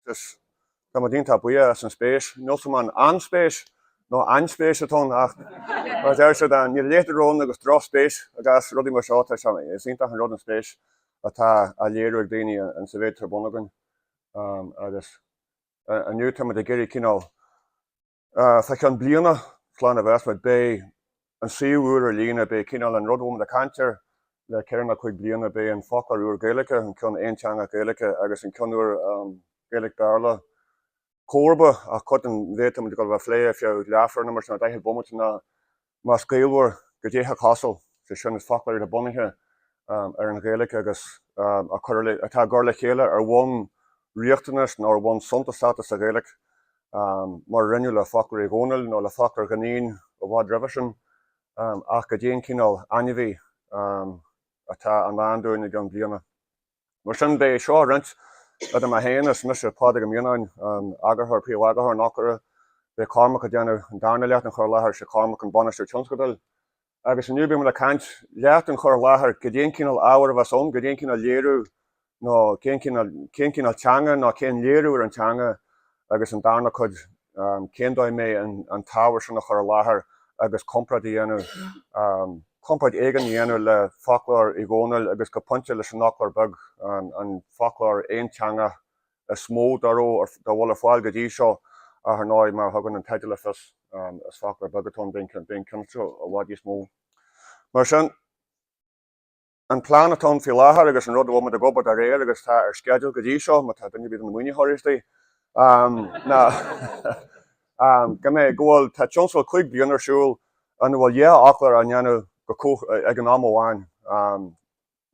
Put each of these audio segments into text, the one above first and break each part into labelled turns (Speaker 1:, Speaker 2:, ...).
Speaker 1: Agus tá muid iontach buíoch as an spéis. Níl 's agam an an-spéis nó ainspéis atá ann ach mar a deir siad, níl a leithéid de rud ann agus drochspéis i gcás rudaí mar seo. Tá sé, is iontach an rud an spéis atá á léiriú ag daoine in sa mhéid atá ar bun againn. Agus inniu tá muid ag iarraidh cineál Fá cheann bliana, slán a bheas muid, beidh an suíomh úr ar líne, beidh cineál an rud a bhfuil muid ag caint air le ceithre nó cúig bliana, beidh an foclóir úr Gaeilge, an ceann aonteangach Gaeilge agus an ceann úr Gaeilge-Béarla comharba ach cuid den mhéid atá muid ag dul a bheith ag plé ar feadh leathuair nó mar sin nó 40 bomaite ná más gaolmhar goidé chomh cosúil, sé sin, is foclóir atá bunaithe ar an Ghaeilge agus atá á gcur le chéile ar bhonn riachtanas nó ar bhonn suntasachta sa Ghaeilge, mar a rinneadh le Foclóir Uí Dhónaill nó le Foclóir Dhuinnín i bhfad roimhe sin, ach goidé an cineál ainmhí atá i ndán dúinn i gceann bliana. Mar sin, beidh seo á roinnt idir mé féin is mise, Pádraig Ó Mianáin, an eagarthóir, príomh-eagarthóir an fhoclóra. Beidh Cormac ag déanamh an darna leath den chur i láthair, sé Cormac an bainisteoir tionscadail. Agus inniu beidh muid ag caint leath den chur i láthair, goidé an cineál ábhair a bheas ann, goidé an cineál léiriú nó cén cineál, cén cineál teanga nó cén léiriú ar an teanga agus an darna cuid, cén dóigh a mbeidh an t-ábhar sin á chur i láthair agus comparáid a dhéanamh, comparáid éigin a dhéanamh le Foclóir Uí Dhónaill agus go pointe leis an Fhoclóir Beag, an foclóir aonteangach is mó dá raibh, dá bhfuil ar fáil go dtí seo ach ar ndóigh mar a thugann an teideal le fios, is foclóir beag atá ann, beidh an ceann seo i bhfad níos mó. Mar sin. An plean atá ann faoi láthair agus an rud a bhfuil muid ag obair dá réir agus atá ar sceideal go dtí seo, má tá duine ar bith de na maoinitheoirí istigh, ná go mbeidh, go bhfuil, tá tionscadal 5 bliana ar siúl ina bhfuil dhá fhoclóir á ndéanamh go comh, ag an am amháin.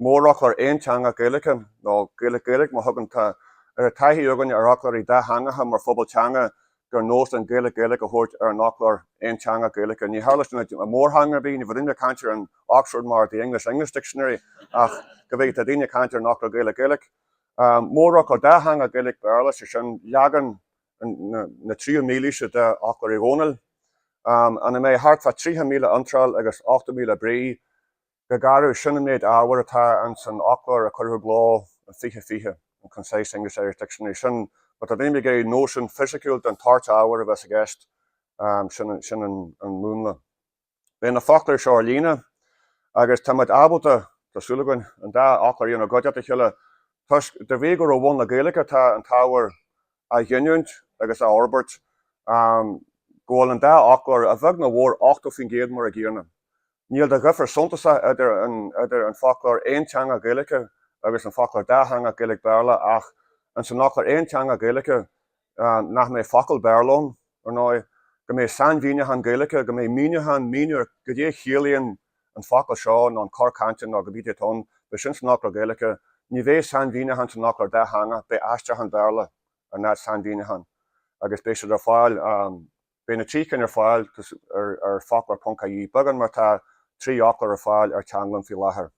Speaker 1: Mórfhoclóir aonteangach Gaeilge, nó Gaeilge-Gaeilge má thugann, tá ar taithí againn ar fhoclóirí dátheangacha mar phobal teanga gur nós linn Gaeilge-Gaeilge a thabhairt ar an fhoclóir aonteangach Gaeilge. Ní tharla sin i mórtheanga ar bith, ní bheadh daoine ag caint ar an Oxford mar The English-English Dictionary ach go mbeidh tá daoine ag caint ar an fhoclóir Gaeilge-Gaeilge. Mórfhoclóir dátheangach Gaeilge-Béarla, sé sin leagan na tríú mílaoise de Fhoclóir Uí Dhónaill, ina mbeidh thart fá 30,000 iontráil agus 80,000 brí. Go garbh, sin an méid ábhair atá ins an fhoclóir a cuireadh i gcló in 2020, an Concise English-Irish Dictionary. Sin, má tá duine ag iarraidh nóisean fisiciúil den toirt ábhair a bheas i gceist, sin, sin an múnla. Beidh na foclóirí seo ar líne agus tá muid ábalta, tá súil againn, an dá fhoclóir a dhéanamh i gcuideachta a chéile toisc, de bhrí gur ó bhun na Gaeilge atá an t-ábhar á ghiniúint agus á fhorbairt, go bhfuil an dá fhoclóir, a bheag nó a mhór, 80% mar a gcéanna. Níl de dhifear suntasach idir an idir an foclóir aonteangach Gaeilge agus an foclóir dátheangach Gaeilge-Béarla ach ins an fhoclóir aonteangach Gaeilge nach mbeidh focal Béarla ann, ar ndóigh, go mbeidh sainmhíniúchán Gaeilge, go mbeidh míniúchán, míniú ar goidé a chiallaíonn an focal seo nó an cor cainte nó cibé atá ann, beidh sin san fhoclóir Gaeilge. Ní bheidh sainmhíniúchán san fhoclóir dátheangach, beidh aistriúchán Béarla in áit sainmhíniúchán agus beidh siad ar fáil. Beidh na trí cinn ar fáil ar foclóir.ie, beagán mar tá trí fhoclóir ar fáil ar Teanglann faoi láthair.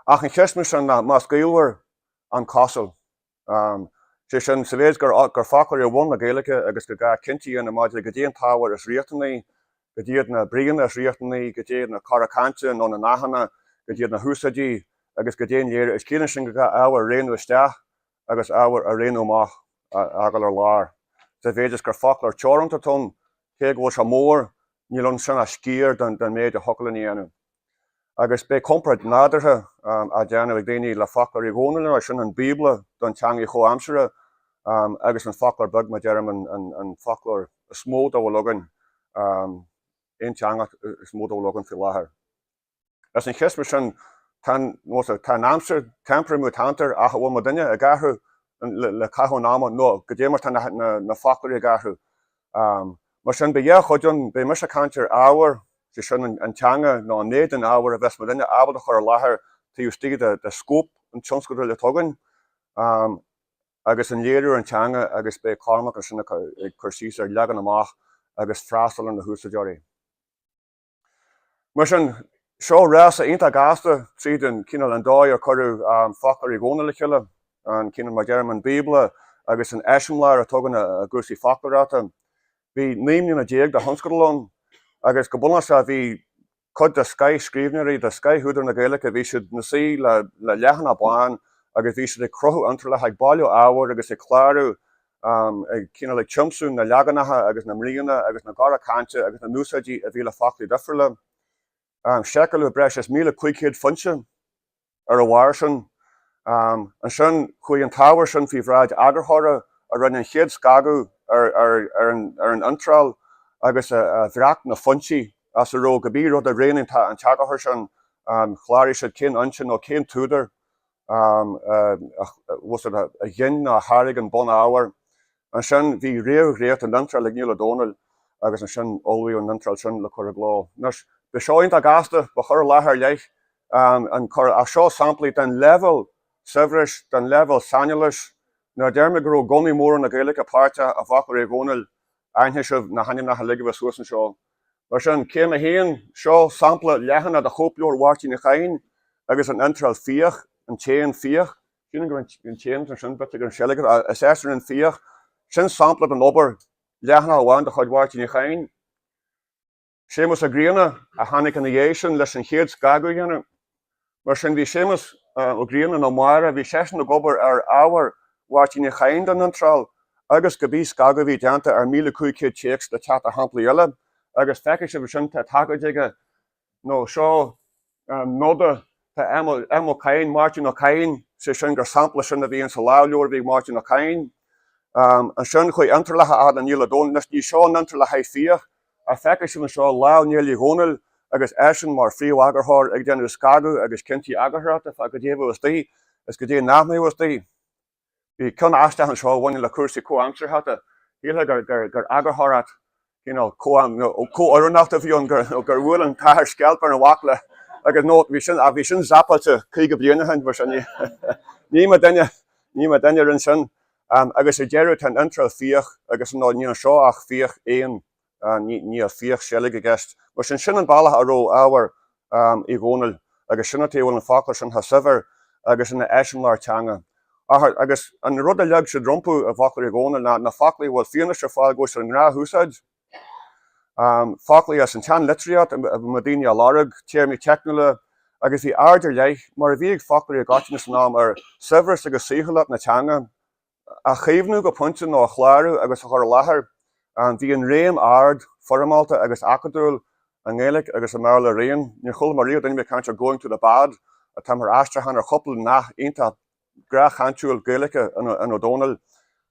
Speaker 1: Ach an cheist mar sin ná, más gaolmhar, an cosúil? Sé sin, sa mhéid gur foclóir ar bhonn na Gaeilge agus gur gá cinntí a dhéanamh maidir le goidé an t-ábhar is riachtanaí, goidé iad na bríonna is riachtanaí, goidé iad na cora cainte nó na nathanna, goidé iad na húsáidí agus goidé an léiriú, is ciallaíonn sin gur gá ábhar a roghnú isteach agus ábhar a roghnú amach a fhágáil ar lár. Sa mhéid is gur foclóir teoranta atá ann, cé go bhfuil sé mór, níl ansin ach sciar den méid a thiocfadh linn a dhéanamh. Agus beidh comparáid nádúrtha á déanamh ag daoine le Foclóir Uí Dhónaill, ar sin an Bíobla don teangaidh chomhaimseartha, agus an Foclóir Beag, mar deirim, an foclóir is mó dá bhfuil againn, aonteangach is mó dá bhfuil againn faoi láthair. Is an cheist mar sin, tá an, tá an aimsir, tempore mutantur, ach an bhfuil muidinne ag athrú le caitheamh an ama nó goidé mar tá na foclóirí ag athrú. Mar sin, beidh dhá chuid ann, beidh mise ag caint ar ábhar, sé sin an teanga nó an méid den ábhar a bheas muidinne ábalta a chur i láthair taobh istigh de scóip an tionscadail atá againn, agus an léiriú ar an teanga agus beidh Cormac ansin ag cur síos ar leagan amach agus freastal ar na húsáideoirí. Mar sin, seo rása iontach gasta tríd an cineál, an dóigh ar cuireadh Foclóir Uí Dhónaill le chéile, an cineál, mar deirim, an Bíobla agus an eiseamláir atá againn i gcúrsaí foclóireachta. Bhí 19 mbliana de thionscadal ann agus go bunúsach bhí cuid de scoith-scríbhneoirí, de scoith-údair na Gaeilge, bhí siad ina suí le leathanach bán agus bhí siad ag cruthú iontrálacha, ag bailiú ábhair agus ag clárú, ag cineál ag tiomsú na leaganacha agus na mbríonna agus na gcora cainte agus na n-úsáidí a bhí le foclaí difriúla. Seiceáladh breis is 1,500 foinse. Ar a bharr sin, ansin chuaigh an t-ábhar sin faoi bhráid eagarthóra a rinne an chéad scagadh ar an iontráil agus a bhreac na foinsí as a raibh cibé rud a roghnaigh an t-eagarthóir sin, chláraigh siad cén fhoinse nó cén t-údar a ghin nó a tháirg an bunábhar. Ansin bhí réamh-dhréacht den iontráil ag Niall Ó Dónaill agus ansin ullmhaíodh an iontráil sin le cur i gcló. Anois, ba seo iontach gasta, ba chur i láthair ar leith an cur, ach seo samplaí den leibhéal saibhris, den leibhéal saineolais. Nuair a deir mé go raibh gunnaí móra na Gaeilge páirteach i bhFoclóir Uí Dhónaill, aithneoidh sibh na hainmneacha uilig a bheas thuas anseo. Mar sin, céim a haon, seo sampla leathanach de chóipleabhar Mháirtín Uí Chadhain agus an iontráil fiach, an t-éan fiach. Sílim go raibh an t-éan ansin b'fhéidir gur an seilg, is eisean an fiach. Sin sampla den obair, leathanach amháin de chuid Mháirtín Uí Chadhain. Séamus Ó Grianna a tháinig ina dhiaidh sin leis an chéad scagadh a dhéanamh. Mar sin bhí Séamus Ó Grianna nó Máire, bhí seisean ag obair ar ábhar Mháirtín Uí Chadhain don iontráil agus cibé scagadh a bhí déanta ar 1,500 téacs le teacht ar shamplaí eile agus feicfidh sibh ansin tá taifead aige nó seo noda, tá M. Ó Cadhain, Máirtín Ó Cadhain, sé sin gur sampla sin a bhí insa lámhleabhar a bhí ag Máirtín Ó Cadhain. Ansin chuaigh iontrálacha fhad le Niall Ó Dónaill, anois ní seo an iontráil le haghaidh fiach, ach feicfidh sibh anseo lámh Néill Uí Dhónaill agus eisean mar phríomh-eagarthóir ag déanamh scagadh agus cinntí eagarthóireachta fá goidé a bheadh istigh is goidé nach mbeadh istigh. Bhí ceann aisteach anseo a bhaineann le cúrsaí comhaimsearthachta. Shílfeá gur eagarthóireacht cineál comhoiriúnacht a bhí ann, gur bhuail an t-athair sceilp ar an mhac le agus nó bhí sin ach bhí sin zapáilte 50 bliain ó shin mar sin ní mé duine ní mé duine a rinne sin. Agus ar deireadh tá an iontráil fiach agus nó níl anseo ach fiach éan Níl fiach seilg i gceist. Mar sin, sin an bealach a raibh ábhar Uí Dhónaill agus sin an tuige a bhfuil an foclóir sin chomh saibhir agus ina eiseamláir teanga. Agus an rud a leag siad rompu i bhFoclóir Uí Dhónaill ná na foclaí a bhfuil fianaise ar fáil go bhfuil siad i ngnáthúsáid, foclaí as an tseanlitríocht a mbeadh daoine á lorg, téarmaí teicniúla, agus bhí aird ar leith, mar a bhí ag foclóirí i gcoitinne san am, ar shaibhreas agus saoithiúlacht na teanga. a chaomhnú go pointe nó a chlárú agus a chur i láthair. Bhí an réim ard, foirmeálta agus acadúil i nGaeilge agus i mBéarla araon. Níor chuala mé riamh duine ar bith ag caint ar going to the bad atá mar aistriúchán ar chúpla nath iontach gnáthchaintiúil Gaeilge in Ó Dónaill.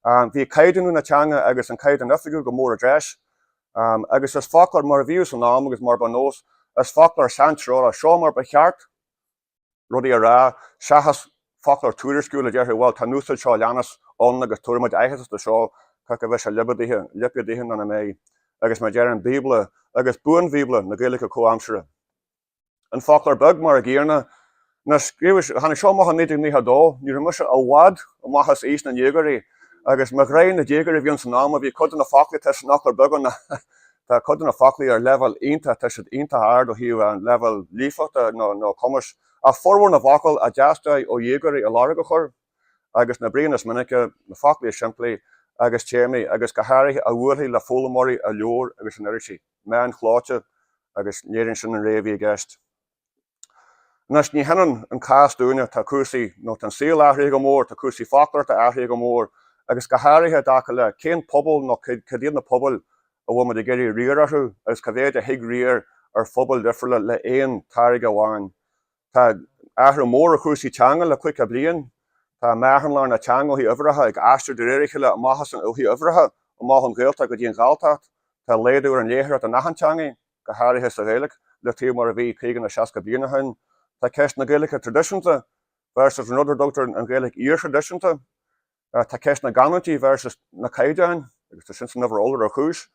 Speaker 1: Bhí caighdeánú na teanga agus an Caighdeán Oifigiúil go mór i dtreis. Agus is foclóir mar a bhíodh san am agus mar ba nós, is foclóir saintreorach, seo mar ba cheart rudaí a rá, seachas foclóir tuairisciúil a déarfadh, bhuel, tá an úsáid seo a leanas ann agus tabharfaidh muid aitheantas do seo, cé acu a bheidh sé lipéadaithe, lipéadaithe nó nach mbeidh. Agus mar a deirim, Bíobla agus buan-Bhíobla na Gaeilge comhaimseartha. An Foclóir Beag mar a gcéanna. Anois, tháinig seo amach i 1992, ní raibh mise i bhfad amach as aois na ndéagóirí, agus mo ghraidhin na déagóirí a bhí ann san am, bhí cuid de na foclaí atá san Fhoclóir Beag ann, Tá cuid de na foclaí ar leibhéal iontach, tá siad iontach ard ó thaobh an leibhéal líofachta nó cumais, ach formhór na bhfocal a dteastóidh ó dhéagóirí a lorg a chur, agus na bríonna is minice, na foclaí is simplí, agus téarmaí, agus go háirithe a bhuailfidh le foghlaimeoirí i leabhair agus in irisí, meáin chlóite, agus léiríonn sin an ré a bhí i gceist. Anois, ní hionann an cás dúinne, tá cúrsaí, nó tá an saol athraithe go mór, tá cúrsaí foclóireachta athraithe go mór, agus go háirithe i dtaca le cén pobal nó cad iad na pobail a bhfuil muid ag iarraidh riar orthu agus cá mhéad a thig riar ar phobail difriúla le aon táirge amháin. Tá athrú mór ar chúrsaí teanga le 50 bliain. Tá meáthonlár na teanga ó thaobh uimhreacha ag aistriú de réir a chéile amach as an, ó thaobh uimhreacha, amach ón Ghaeltacht go dtí an Ghalltacht. Tá laghdú ar an léitheoireacht in achan teangaidh. go háirithe sa Ghaeilge, le taobh mar a bhí 50 nó 60 bliain ó shin. Tá ceist na Gaeilge traidisiúnta versus an rud ar dtugtar an Ghaeilge iarthraidisiúnta. Tá ceist na gcanúintí versus na caighdeáin, agus tá sin san uimhir iolra ar chúis.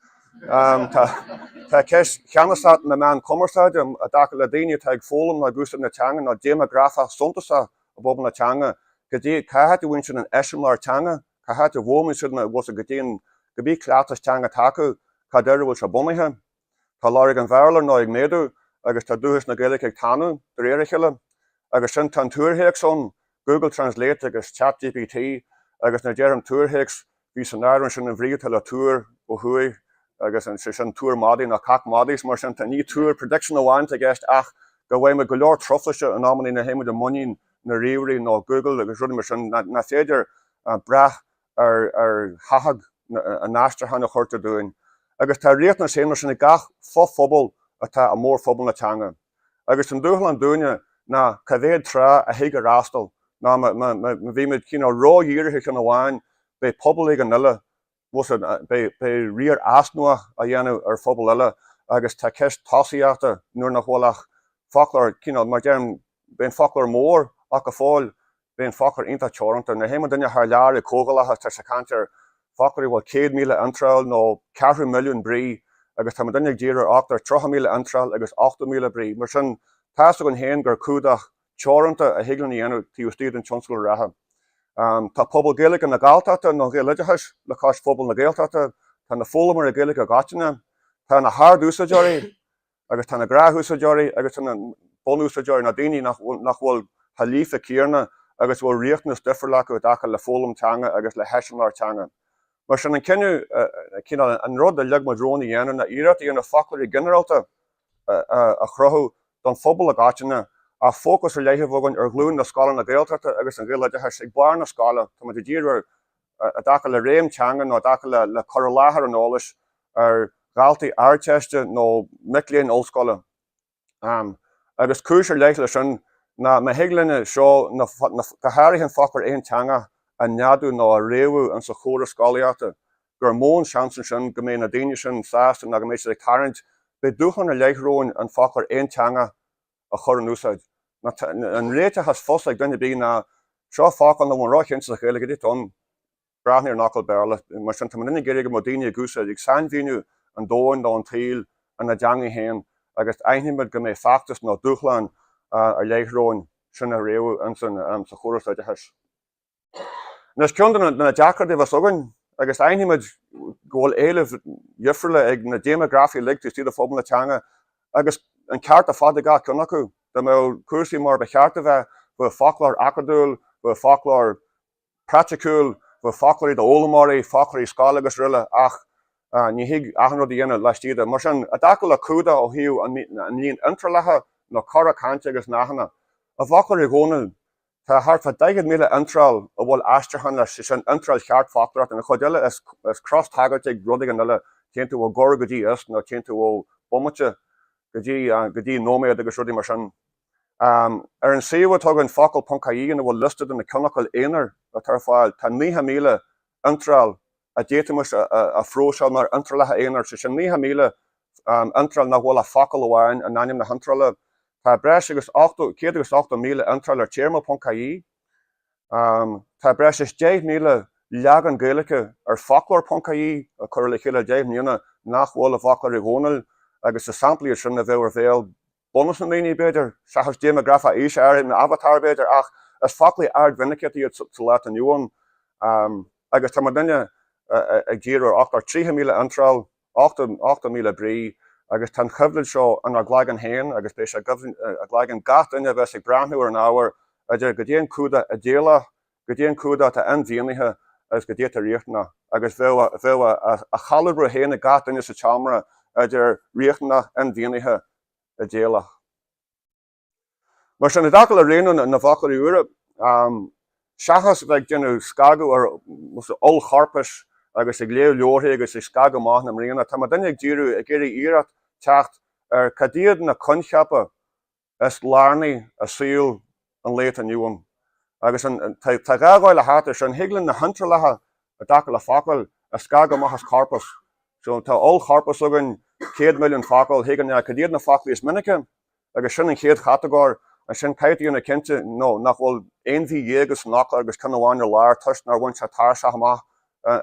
Speaker 1: Tá ceist cheannasacht na meán cumarsáide i dtaca le daoine atá ag foghlaim nó ag úsáid na teanga nó déimeagrafach suntasach i bpobal na teanga, go dtí cá háit a bhfaigheann siad an eiseamláir teanga, cá háit a bhfoghlaimíonn siad na, bhfuil go dtí an, cibé cleachtas teanga atá acu, cad air a bhfuil sé bunaithe. Tá lorg an Bhéarla ar ndóigh ag méadú agus tá dúchas na Gaeilge ag tanú de réir a chéile. Agus sin, tá an tuarthéacs ann, Google Translate agus Chat GPT, agus nuair a deirim tuarthéacs, bhí san áireamh ansin an bhrí atá le tuar ó thuaidh agus sé sin tuar madaidh nó cac madaidh is mar sin tá ní tuar prediction amháin atá i gceist ach go bhfaighimid go leor truflaise in amannaí nuair a théimid i muinín. na ríomhairí nó Google agus rudaí mar sin, nach féidir brath ar thathag an aistriúcháin a chuirtear dúinn. Agus tá riachtanas féin mar sin ag gach fo-phobal atá i mórphobal na teanga. Agus an dúshlán dúinne ná cá mhéad trá a thig a fhreastal, nó má bhímid cineál ró-dhírithe ar cheann amháin, beidh pobal éigin eile, beidh riar easnamhach á dhéanamh ar phobal eile agus tá ceist tosaíochta nuair nach bhfuil ach foclóir cineál, mar deirim, beidh an foclóir mór ach go fóill beidh an foclóir iontach teoranta. Nuair a théann duine thar lear ag comhdhálacha tá sé ag caint ar foclóirí a bhfuil 100,000 iontráil nó ceathrú milliún brí agus tá muidinne ag díriú ar fhoclóir 30,000 iontráil agus 80,000 brí. Mar sin, tá's againn féin gur cumhdach teoranta a thig linn a dhéanamh taobh istigh den tionscal reatha. Tá pobal Gaeilge na Galltachta nó an Ghaeloideachais le cois phobal na Gaeltachta, tá na foghlaimeoirí Gaeilge i gcoitinne, tá na hard-úsáideoirí, Agus tá na gnáthúsáideoirí agus tá na bunúsáideoirí, na daoine nach bhfuil chomh líofa céanna agus a bhfuil riachtanas difriúil acu i dtaca le foghlaim teanga agus le heiseamláir teanga. Mar sin, an cinneadh, cineál an rud a leag muid romhainn a dhéanamh ná iarracht a dhéanamh foclóirí ginearálta a chruthú don phobal i gcoitinne, ach fócas ar leith a bheith againn ar ghlúin na scoileanna Gaeltachta agus an Ghaeloideachais ag barr na scoile. Tá muid ag díriú ar i dtaca le réim teanga nó i dtaca le cur i láthair an eolais ar dhaltaí Ardteiste nó mic léinn ollscoile. Agus cúis ar leith leis sin ná má thig linne seo, go háirithe an foclóir aonteangach, a neadú nó a fhréamhú insa chóras scolaíochta, gur mó an seans ansin go mbeidh na daoine sin sásta nó go mbeidh siad ag tarraingt. Beidh dúshlán ar leith romhainn an foclóir aonteangach a chur in úsáid. An réiteach is fusa ag duine ar bith ná seo focal nach bhfuil róchinnte sa Ghaeilge cad é atá ann, breathnaigh ar an fhocal Béarla. Mar sin, tá muidinne ag iarraidh go mbeadh daoine ag úsáid, ag sainmhíniú an domhain nó an tsaoil ina dteangaidh féin agus aithnímid go mbeidh feachtas nó dúshlán ar leith romhainn sin a fhréamhú insa chóras oideachais. Anois, ceann de na deacrachtaí a bheas againn, agus aithnímid go bhfuil éilimh dhifriúla ag na déimeagrafaigh uilig taobh istigh de phobal na teanga, agus an ceart ar fad ag gach ceann acu, dá mbeadh cúrsaí mar ba cheart a bheith, bheadh foclóir acadúil, bheadh foclóir praiticiúil, bheadh foclóirí d'fhoghlaimeoirí, foclóirí scoile agus araile, ach ní thig achan rud a dhéanamh laistigh de. Mar sin, i dtaca le cumhdach ó thaobh an líon iontrálacha nó cora cainte agus nathanna, i bhFoclóir Uí Dhónaill, Tá thart fá 40,000 iontráil a bhfuil aistriúchán leis, sé sin, iontráil cheart foclóireachta. An chuid eile is cros-tagairt ag rud éigin eile, téann tú ó gur go dtí is nó téann tú ó bomaite go dtí go dtí nóiméad agus rudaí mar sin. Ar an suíomh atá againn, focal.ie, ina bhfuil liosta de na ceannfhocail aonair atá ar fáil, tá 90,000 iontráil a d'fhéadfaimis a phróiseáil mar iontrálacha aonair, sé sin 90,000 iontráil nach bhfuil ach focal amháin in ainm na hiontrála. Tá breis agus 180,000 iontráil ar téarma.ie. Tá breis is 10,000 leagan Gaeilge ar foclóir.ie a cuireadh le chéile le 10 mbliana nach bhfuil i bhFoclóir Uí Dhónaill agus is samplaí iad sin a bheadh ar bhéal bunús na ndaoine, b'fhéidir, seachas déimeagrafach aoise áirithe, nó avatar, b'fhéidir, ach is foclaí ardmhinicíochta iad sa lá atá inniu ann. Agus tá muidinne ag díriú ar fhoclóir 30,000 iontráil, 80,000 brí, agus tá an choimhlint seo inár gcloigeann féin agus beidh sé i gcloigeann gach duine a bheas ag breathnú ar an ábhar idir goidé an cumhdach idéalach, goidé an cumhdach atá inmhianaithe agus goidé atá riachtanach. Agus bheadh a chalabrú féin ag gach duine sa tseomra idir riachtanach, inmhianaithe, idéalach. Mar sin, i dtaca le roghnú na bhfoclóirí úra, seachas a bheith ag déanamh scagadh ar ollchorpais agus ag léamh leabharthaí agus ag scagadh amach na mbríonna, tá muidinne ag díriú, ag iarraidh iarracht teacht ar cad iad na coincheapa is lárnaí i saol an lae atá inniu ann. Agus tá dhá dhóigh le theacht air sin, thig linn na hiontrálacha i dtaca le focail a scagadh amach as corpas. So tá ollchorpas againn, 100 milliún focal, thig linn cad iad na foclaí is minice agus sin an chéad chatagóir. Ansin caithfidh tú a dhéanamh cinnte nó nach bhfuil aon bhrí dhéag san fhoclóir agus ceann amháin ar lár toisc nár bhain sé tairseach amach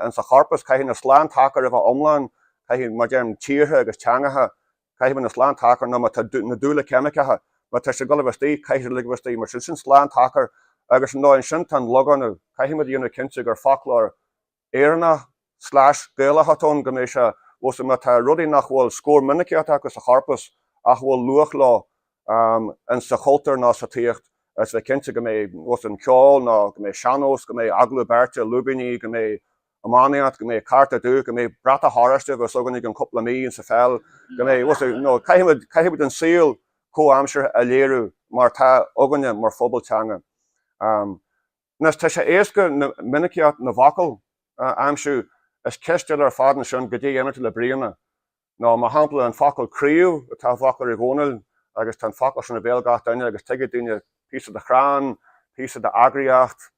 Speaker 1: insa chorpas. Caithfidh na slántacair a bheith iomlán, caithfidh, mar deirim, tíortha agus teangacha, caithfidh na slántacair nó má tá na dúile ceimiceacha, má tá siad ag dul a bheith istigh, caithfidh siad uilig a bheith istigh. Mar sin, sin slántacar agus ar ndóigh ansin tá an logánú. Caithfidh muid a dhéanamh cinnte gur foclóir Éireannach slash Gaelach atá ann, go mbeidh sé, bhfuil má tá rudaí nach bhfuil scór minicíochta acu sa chorpas ach a bhfuil luach leo in sa chultúr nó sa tsaíocht, is bheith cinnte go mbeidh, bhfuil an ceol nó go mbeidh sean-nós, go mbeidh agallamh beirte, lúibíní, go mbeidh iománaíocht, go mbeidh cárta dubh, go mbeidh bratach oráiste a bheas againn i gceann cúpla mí in sa pheil, go mbeidh, bhfuil nó caithfidh muid, caithfidh muid an saol comhaimseartha a léiriú mar atá againne mar phobal teanga. Anois, tá sé éasca na minicíocht na bhfocal a aimsiú, is ceist eile ar fad ansin goidé a dhéanfaidh tú le bríonna. Nó, mar shampla, an focal craobh atá i bhfoclóir Uí Dhónaill agus tá an focal sin i béal gach duine agus tuigfidh daoine píosa de chrann, píosa d'eagraíocht,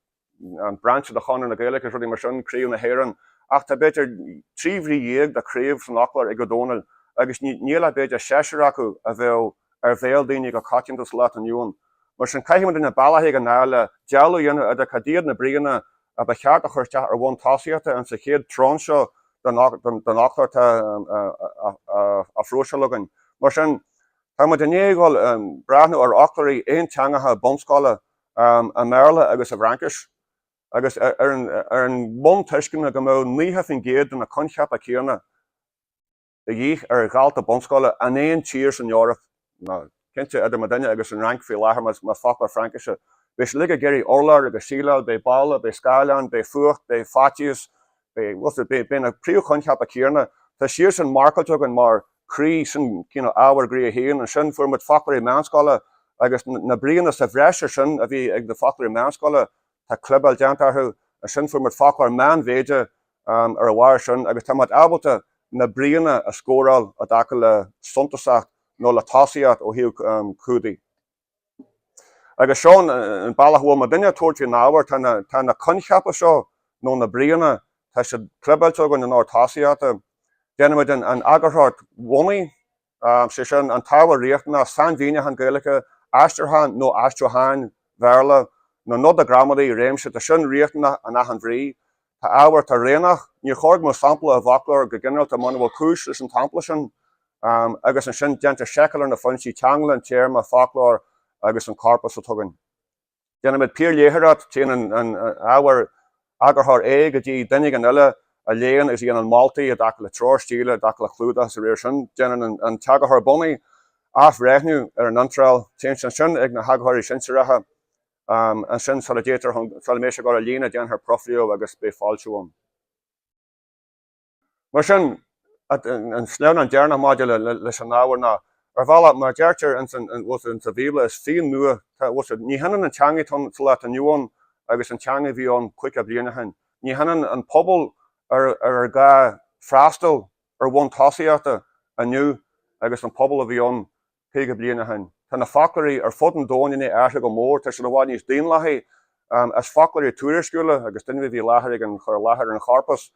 Speaker 1: brainse de Chonradh na Gaeilge agus rudaí mar sin, Craobh na hÉireann. Ach tá b'fhéidir 13 bhrí de chraobh san fhoclóir ag Ó Dónaill agus níl ach b'fhéidir seisear acu a bheadh ar bhéal daoine go coitianta sa lá atá inniu ann. Mar sin, caithfidh muidinne bealach éigin a fháil le dealú a dhéanamh idir cad iad na bríonna a ba cheart a chur isteach ar bhonn tosaíochta in sa chéad tranche seo den fhoclóir atá á phróiseáil againn. Mar sin, tá muid i ndiaidh dhul breathnú ar fhoclóirí aonteangacha bunscoile i mBéarla agus i bhFraincis agus ar an mbonn tuisceana go mbeadh 90% de na coincheapa céanna de dhíth ar dhalta bunscoile in aon tír san Eoraip, nó cinnte idir muidinne agus an Fhrainc faoi láthair más foclóir Fraincise. Beidh siad uilig ag iarraidh urlár agus síleáil, beidh balla, beidh scáileán, beidh fuacht, beidh faitíos, beidh, bhuel, beidh na príomhchoincheapa céanna. Tá siad sin marcáilte againn mar croí, sin cineál ábhar groí a haon. Ansin fuair muid foclóirí meánscoile agus na bríonna sa bhreis ar sin a bhí ag na foclóirí meánscoile, tá clibeáil déanta orthu. Ansin fuair muid foclóir meánmhéide ar a bharr sin agus tá muid ábalta na bríonna a scóráil i dtaca le suntasacht nó le tosaíocht ó thaobh cumhdaigh. Agus seo an bealach a bhfuil muidinne ag tabhairt faoin ábhar, tá na, tá na coincheapa seo nó na bríonna, tá siad clibeáilte againn in ord tosaíochta. Déanaimid an eagarthóireacht bhunaidh, sé sin, an t-ábhar riachtanach, sainmhíniúchán Gaeilge, aistriúchán nó aistriúcháin Bhéarla, na noda gramadaí, réimse, tá sin riachtanach in achan bhrí. Tá ábhar atá roghnach, níor chóir go mbeadh sampla i bhfoclóir go ginearálta muna bhfuil cúis leis an tsampla sin, agus ansin déantar seiceáil ar na foinsí, teanglann, téarma, foclóir agus an corpas atá againn. Déanaimid piarléitheoireacht, téann an ábhar eagarthóir A go dtí duine éigin eile a léann agus a dhéanann moltaí i dtaca le treoir stíle, i dtaca le clúdach agus de réir sin. Déanann an t-eagarthóir bunaidh athbhreithniú ar an iontráil. Téann sé ansin ag na heagarthóirí sinsearacha. Ansin sula dtéitear chun, sula mbeidh sé ag dul ar líne, déanfar profléamh agus beidh foilsiú ann. Mar sin, an sleamhnán deireanach maidir leis an ábhar ná, ar bhealach, mar a deirtear ins an, sa Bhíobla, is fíon nua, tá, ní hionann an teanga atá ann sa lá atá inniu ann agus an teanga a bhí ann 50 bliain ó shin. Ní hionann an pobal ar ar gá freastal ar bhonn tosaíochta inniu agus an pobal a bhí ann 50 bliain ó shin. Tá na foclóirí ar fud an domhain i ndiaidh athrú go mór, tá siad i bhfad níos daonlathaí. Is foclóirí tuairisciúla, agus duine a bhí i láthair ag an chur i láthair ar an chorpas,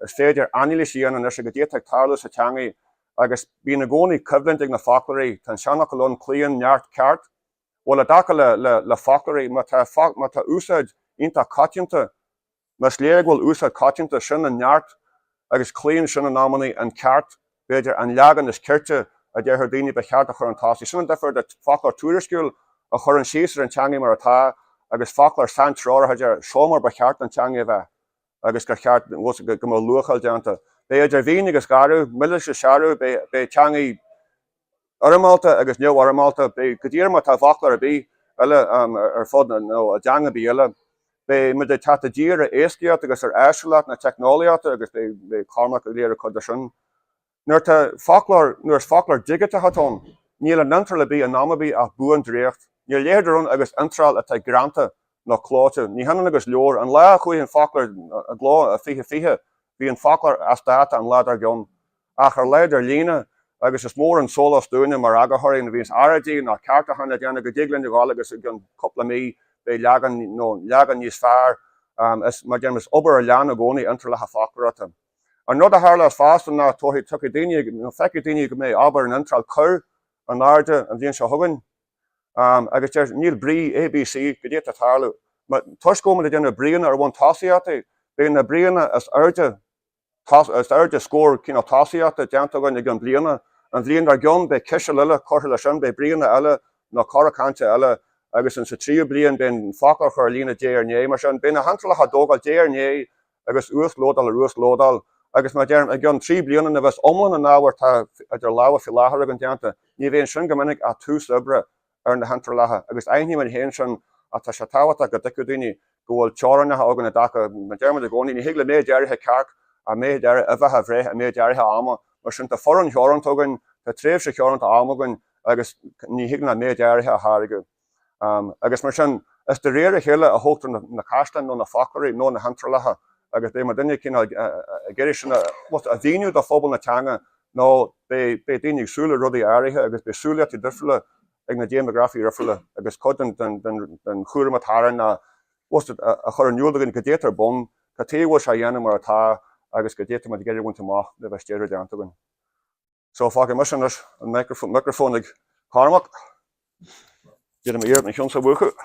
Speaker 1: is féidir anailís a dhéanamh anois ar goidé atá ag tarlú sa teangaidh agus bíonn i gcónaí coimhlint ag na foclóirí, tá an seanfhocal ann, cloíonn neart ceart. Bhuel, i dtaca le foclóirí, má tá, má tá úsáid iontach coitianta Más léir go bhfuil úsáid coitianta, sin an neart, agus cloíonn sin in amannaí an ceart, b'fhéidir, an leagan is cirte a déarfadh daoine ba cheart a chur chun tosaigh. Sin an difear idir foclóir tuairisciúil a chuireann síos ar an teangaidh mar atá agus foclóir saintreorach a deir seo mar ba cheart don teangaidh a bheith agus gur cheart go mbeadh luacháil déanta. Beidh idir mhín agus gharbh, milis is searbh, beidh teangaidh fhoirmeálta agus neamhfhoirmeálta, beidh go díreach mar atá i bhfoclóir ar bith eile ar fud nó i dteanga ar bith eile. Beidh muid ag teacht i dtír ar éascaíocht agus ar áisiúlacht na teicneolaíochta agus beidh Cormac ag léiriú cuid de sin. Nuair atá foclóir, nuair is foclóir digiteach atá ann, níl in iontráil ar bith in am ar bith ach buandréacht. Níl a leithéid ann agus iontráil atá greanta nó clóite. Ní hionann agus leabhar. An lá a chuaigh an foclóir i gcló i 2020, bhí an foclóir as dáta an lá dár gcionn. ach ar a laghad ar líne, agus is mór an sólás dúinne mar eagarthóirí nuair a bhíonns earráidí nó ceartúcháin le déanamh go dtig linn a ghabháil agus i gcionn cúpla mí beidh leagan nó leagan níos fearr. Is, mar deirim, is obair a lean i gcónaí iontrálacha foclóireachta. An rud a tharlós fosta ná tabharfaidh, tiocfaidh daoine, nó feicfidh daoine go mbeidh obair an iontráil curtha in airde an bhliain seo chugainn agus deir, níl brí ABC, goidé atá ag tarlú. Toisc go bhfuil muid ag déanamh bríonna ar bhonn tosaíochtaí, beidh na bríonna is airde Is airde scór cineál tosaíochta déanta againn i gcionn bliana. An bhliain dár gcionn beidh ciseal eile curtha leis sin, beidh bríonna eile nó cora cainte eile agus in sa tríú bliain beidh an foclóir curtha ar líne diaidh ar ndiaidh. Mar sin, beidh na hiontrálacha á dtógáil diaidh ar ndiaidh agus uaslódáil ar uaslódáil agus mar a deirim, i gcionn 3 bliana nuair a bheas iomlán an ábhair atá idir lámha faoi láthair againn déanta, ní bheidh ansin go minic ach tús oibre ar na hiontrálacha agus aithnímid féin sin ach tá sé tábhachtach go dtuigfeadh daoine go bhfuil teorainneacha againn i dtaca, mar deirimid i gcónaí, ní thig le méid áirithe cearc ach méid áirithe uibheacha a bhreith i méid áirithe ama, mar sin tá foireann theoranta againn, tá tréimhse theoranta ama againn agus ní thig linn ach méid áirithe a tháirgeadh. Agus mar sin, Is de réir a chéile a thógtar na caisleáin nó na foclóirí nó na hiontrálacha agus beidh muidinne cineál ag iarraidh sin a mhíniú do phobal na teanga nó beidh daoine ag súil le rudaí áirithe agus beidh súilíochtaí difriúla ag na déimeagrafaigh dhifriúla agus cuid den chúram atá orainn ná a chur in iúl do dhaoine goidé atá ar bun, cad chuige a bhfuil sé á dhéanamh mar atá agus goidé atá muid ag iarraidh a bhaint amach nuair a bheas deireadh déanta againn. So fágfaidh mise anois an micreafón ag Cormac. Déanfaidh mé iarracht an ceann seo a mhúchadh.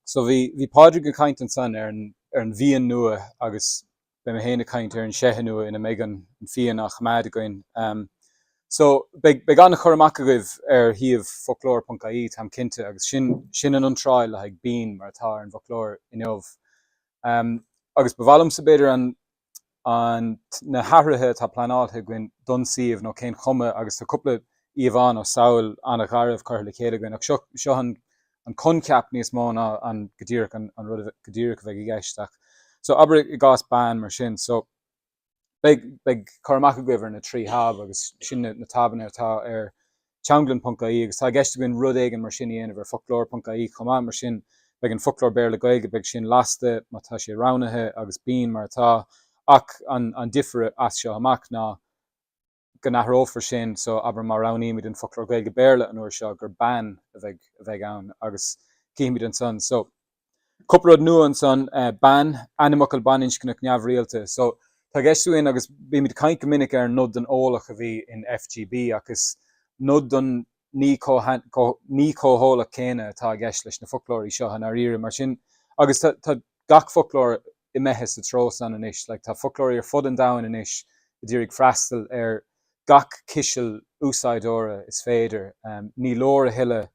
Speaker 2: So bhí bhí Pádraig ag caint ansan ar an ar an bhfíon nua agus beidh mé féin ag caint ar an seithe nua ina mbeidh an fíon á choimeád againn. So beidh beidh an-chur amach agaibh ar shuíomh foclóir.ie, táim cinnte, agus sin sin an iontráil le haghaidh bean mar atá ar an bhfoclóir inniu. Agus ba mhaith liomsa b'fhéidir an an na hathruithe atá pleanáilte againn don suíomh nó cén chuma agus tá cúpla íomhá nó samhail an-gharbh curtha le chéile againn ach seo seo an an coincheap níos mó ná an go díreach an an rud go díreach a bheidh i gceist ach so abair i gcás bean mar sin so beidh beidh cur amach agaibh ar na 3 thab agus sin na na tabanna atá ar teanglann.ie agus tá i gceist againn rud éigin mar sin a dhéanamh ar foclóir.ie chomh maith mar sin beidh an foclóir Béarla Gaeilge beidh sin lasta má tá sé roghnaithe agus bean mar atá ach an an difear as seo amach ná go n-athrófar sin, so abair má roghnaímid an foclóir Gaeilge-Béarla an uair seo gur bean a bheidh a bheidh ann agus cífimid ansan. So, cúpla rud nua ansan, bean, ainmfhocal baininscneach neamhrialta. So, tá i gceist againn agus bímid ag caint go minic ar an nod don eolach a bhí in FGB ach is nod don ní ní chomh heolach céanna atá i gceist leis na foclóirí seo i ndáiríre. Mar sin, agus tá tá gach foclóir imithe sa treo san anois. Like, tá foclóirí ar fud an domhain anois ag iarraidh freastal ar gach ciseal úsáideora is féidir. Ní leor a thuilleadh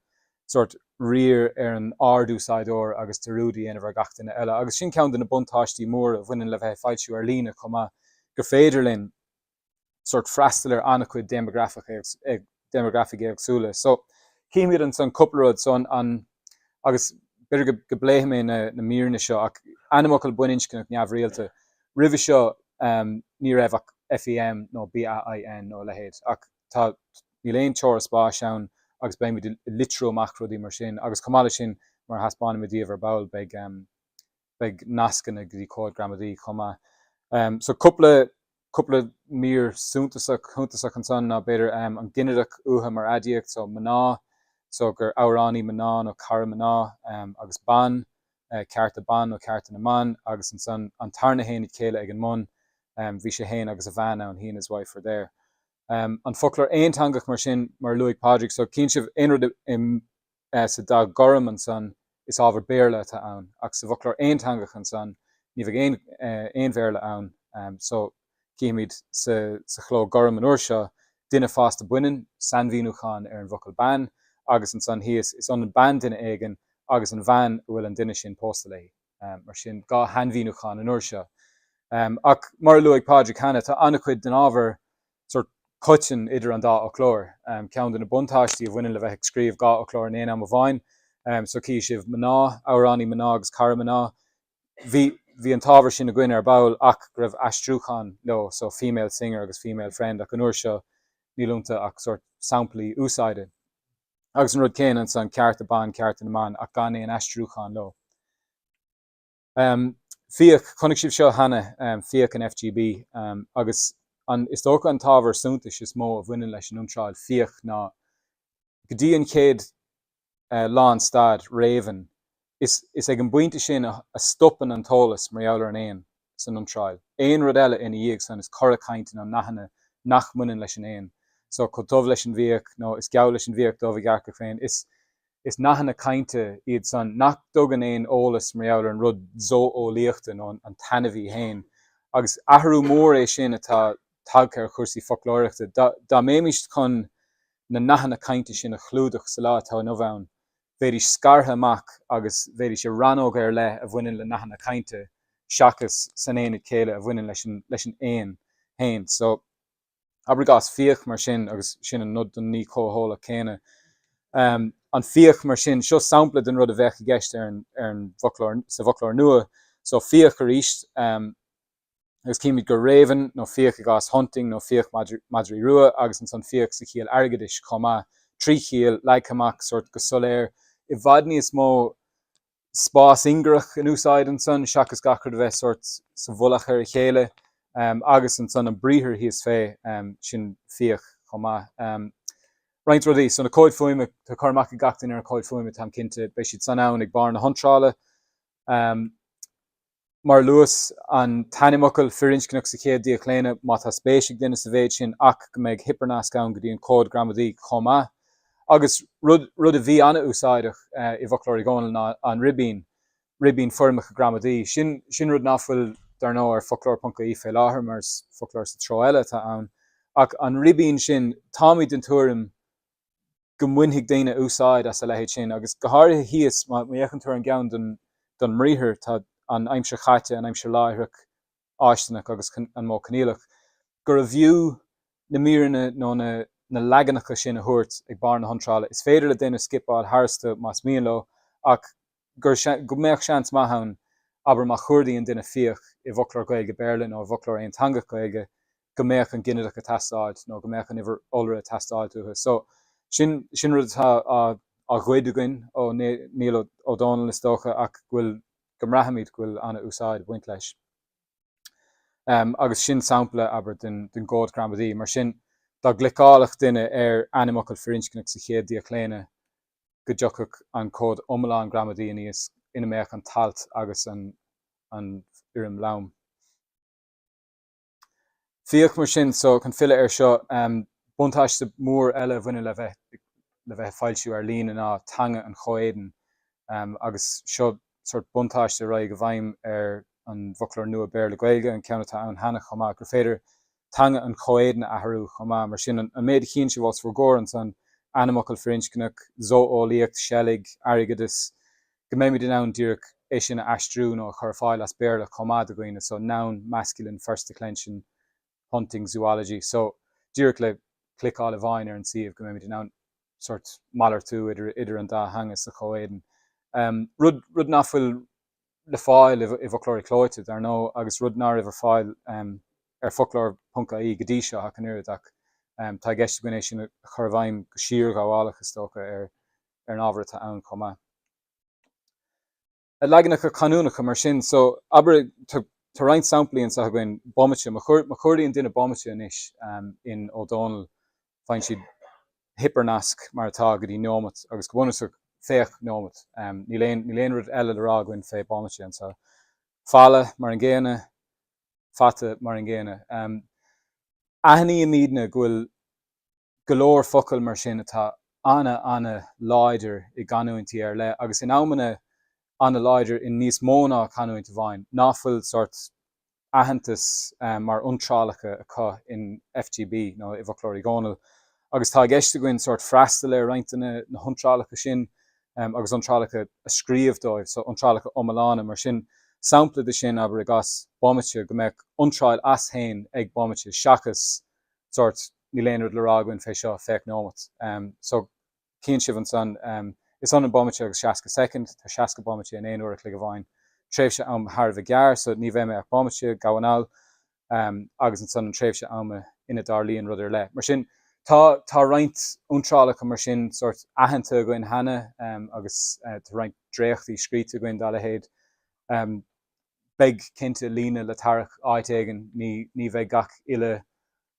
Speaker 2: sórt riar ar an ard-úsáideoir agus dearúd a dhéanamh ar gach duine eile. Agus sin ceann de na buntáistí móra a bhaineann le bheith ag foilsiú ar líne chomh maith, gur féidir linn sórt freastal ar an-chuid déimeagrafaigh éagsúla. So, cífimid ansan cúpla rud, so an, an, agus b'fhéidir go, go bpléifidh mé na, na míreanna seo ach ainmfhocal baininscneach neamhrialta, roimhe seo ní raibh ach FEM nó BAIN nó a leithéid ach tá, níl aon teora spáis ann agus beimid ag litriú amach rudaí mar sin agus chomh maith leis sin, mar a thaispeánfaidh mé daoibh ar ball, beidh, beidh nascanna go dtí comhaid gramadaí chomh maith. So cúpla, cúpla mír suntasach, shuntasach ansan ná b'fhéidir an ginideach uatha mar aidiacht, so mná, so gur amhránaí mná nó cara mná agus ban, cearta ban nó cearta na mban agus ansan an tarna haonad céile ag an mbun, bhí sé féin agus a bhean ann, he and his wife were there. An foclóir aonteangach mar sin, mar a luaigh Pádraig, so cíonn sibh aon rud i Sa dath gorm ansan is ábhar Béarla atá ann, ach sa bhfoclóir aonteangach ansan ní bheidh aon aon Bhéarla ann. So, cífimid sa sa chló gorm an uair seo, duine fásta baineann, sainmhíniúchán ar an bhfocal bean, agus ansan thíos, is ionann bean duine éigin agus an bhean a bhfuil an duine sin pósta léi. Mar sin, 2 shainmhíniúchán an uair seo. Ach mar a luaigh Pádraig cheana, tá an-chuid den ábhar sórt coiteann idir an dá fhoclóir. Ceann de na buntáistí a bhaineann le bheith ag scríobh 2 fhoclóir in aon am amháin. So cífidh sibh mná, amhránaí mná agus cara mná. Bhí bhí an t-ábhar sin againn ar ball ach go raibh aistriúchán leo, so female singer agus female friend ach an uair seo níl iontu ach sórt samplaí úsáide. Agus an rud céanna ansan, cearta ban, cearta na mban ach gan aon aistriúchán leo. Fiach, chonaic sibh seo cheana, fiach in FGB, agus an, is dócha an t-ábhar suntais is mó a bhaineann leis an iontráil fiach ná go dtí an chéad lánstad, raven, is, is ag an bpointe sin a stopann an t-eolas mar gheall ar an éan san iontráil. Aon rud eile ina dhiaidh san is cora cainte nó nathanna nach mbaineann leis an éan. So, chomh dubh leis an bhfiach nó is geall leis an bhfiach dubh a ghearrcach féin. Is. Is nathanna cainte iad san nach dtugann aon eolas mar gheall ar an rud zó-eolaíochta nó an t-ainmhí féin. Agus athrú mór é sin atá tagtha ar chúrsaí foclóireachta. Dá mbeimis chun na nathanna cainte sin a chlúdach sa lá atá inniu ann, bheidís scartha amach agus bheidís i rannóg ar leith a bhaineann le nathanna cainte seachas san aonad céille a bhaineann leis an éan féin. So. Abair i gcás fiach mar sin, agus sin an nod don ní comheolach céanna. An fiach mar sin, seo sampla den rud a bheadh i gceist ar an, ar an bhfoclóir, sa bhfoclóir nua. So fiach arís. Agus címid gur raven nó fiach i gcás hunting nó fiach madraí rua agus ansan fiach sa chiall airgeadais chomh maith. 3 chiall, leagtha amach sórt go soiléir, i bhfad níos mó spás ingearach in úsáid ansan seachas gach rud a bheith sórt sa mhullach ar a chéile. Agus ansan an briathar thíos fé, sin fiach chomh maith. Roinnt rudaí, so na comhaid fuaime, tá cur amach ag gach duine ar na comhaid fuaime, táim cinnte, beidh siad san ann ag barr na hiontrála. Mar a luas, an t-ainmfhocal firinscneach sa chéad díochlaonadh, má tá spéis ag duine sa mhéid sin, ach go mbeidh hipearnasc ann go dtí an comhad gramadaí chomh maith. Agus rud, rud a bhí an-úsáideach i bhFoclóir Uí Dhónaill ná an ribín, ribín foirmeacha gramadaí. Sin, sin rud ná fuil, dar ndóigh, ar foclóir ponc ie fé láthair, mar is foclóir sa treo eile atá ann. Ach an ribín sin, táimid den tuairim go mbainfidh daoine úsáid as a leithéid sin, agus go háirithe thíos, má fhéachann tú ar an gceann don mbriathar, tá an aimsir chaite, an aimsir láithreach, fháistineach agus an modh coinníollach, gurbh fhiú na míreanna nó na leaganacha sin a thabhairt ag barr na hiontrála. Is féidir le duine scipeáil tharstu más mian leo, ach gur, go mbeadh seans maith ann, abair má chuardaíonn duine fiach i bhfoclóir Gaeilge-Béarla nó i bhfoclóir aonteangach Gaeilge, go mbeadh an ginideach ag teastáilt nó go mbeadh an uimhir iolra ag teastáilt uathu. So, sin, sin rud atá á, á ghoid againn ó Niall Ó Dónaill is dócha ach go bhfuil, go mbraithimid go bhfuil an-úsáid ag baint leis. Agus sin sampla, abair, den, den gcomhad gramadaí. Mar sin, dá gcliceálfadh duine ar ainmfhocal firinscneach sa chéad díochlaonadh, go dtiocfadh an comhad iomlán gramadaí aníos ina mbeadh an t-alt agus an fhoirm lom. Fiach mar sin, so chun filleadh air seo, buntáiste mór eile a bhaineann le bheith le bheith ag foilsiú ar líne ná teanga an chomhéadain agus seo sórt buntáiste a raghaidh i bhfeidhm ar an bhfoclóir nua Béarla-Gaeilge, an ceann atá ann cheana chomh maith, gur féidir teanga an chomhéadain a athrú chomh maith. Mar sin, an méid a chíonn sibh os bhur gcomhair ansan, ainmfhocal firinscneach, zó-eolaíocht, seilg, airgeadas, go mbeimid in ann díreach é sin a aistriú nó a chur ar fáil as Béarla chomh maith do dhaoine, so noun, masculine, first declension, hunting, zoology, so díreach le cliceáil amháin ar an suíomh go mbeimid in ann sórt malartú idir idir an dá theanga sa chomhéadan. Rud rud nach bhfuil le fáil i bhfoclóirí clóite, dar ndóigh, agus rud ná raibh ar fáil ar foclóir ponc ie go dtí seo ach an oiread, ach tá i gceist againn é sin a chur i bhfeidhm go siarghabhálach, is dócha, ar an ábhar atá ann chomh maith. Leaganacha canúnacha mar sin, so, abair, tá roinnt samplaí anseo againn, bomaite, má chuardaíonn duine bomaite anois in Ó Dónaill, faigheann siad hipearnasc mar atá go dtí neomat agus go bunúsach féach neomat. Níl aon, níl aon rud eile le rá againn fé bomaite anseo. Falla mar an gcéanna, fata mar an gcéanna. Aithnímidne go bhfuil go leor focal mar sin atá ana, ana láidir i gcanúintí ar leith agus in amanna ana láidir i níos mó ná canúint amháin, ná fuil sórt aitheantas mar iontrálacha acu in FGB nó i bhFoclóir Uí Dhónaill agus tá i gceist againn sórt freastal ar roinnt de na hiontrálacha sin agus iontrálacha a scríobh dóibh, so iontrálacha iomlána. Mar sin, sampla de sin, abair i gcás bomaite, go mbeadh iontráil as féin ag bomaite seachas sórt níl aon rud le rá againn fé seo, féach neomat. So. Chíonn sibh ansan, is ionann bomaite agus 60 soicind, tá 60 bomaite in aon uair a chloig amháin. Tréimhse ama thar a bheith gearr, so ní bheidh mé ach bomaite, gabh anall, agus ansan an tréimhse ama ina dtarlaíonn rud ar leith. Mar sin, tá, tá roinnt iontrálacha mar sin sórt aitheanta againn cheana, agus tá roinnt dréachtaí scríte againn dá leithéid. Beidh, cinnte, líne le tarrac áit éigin, ní, ní bheidh gach uile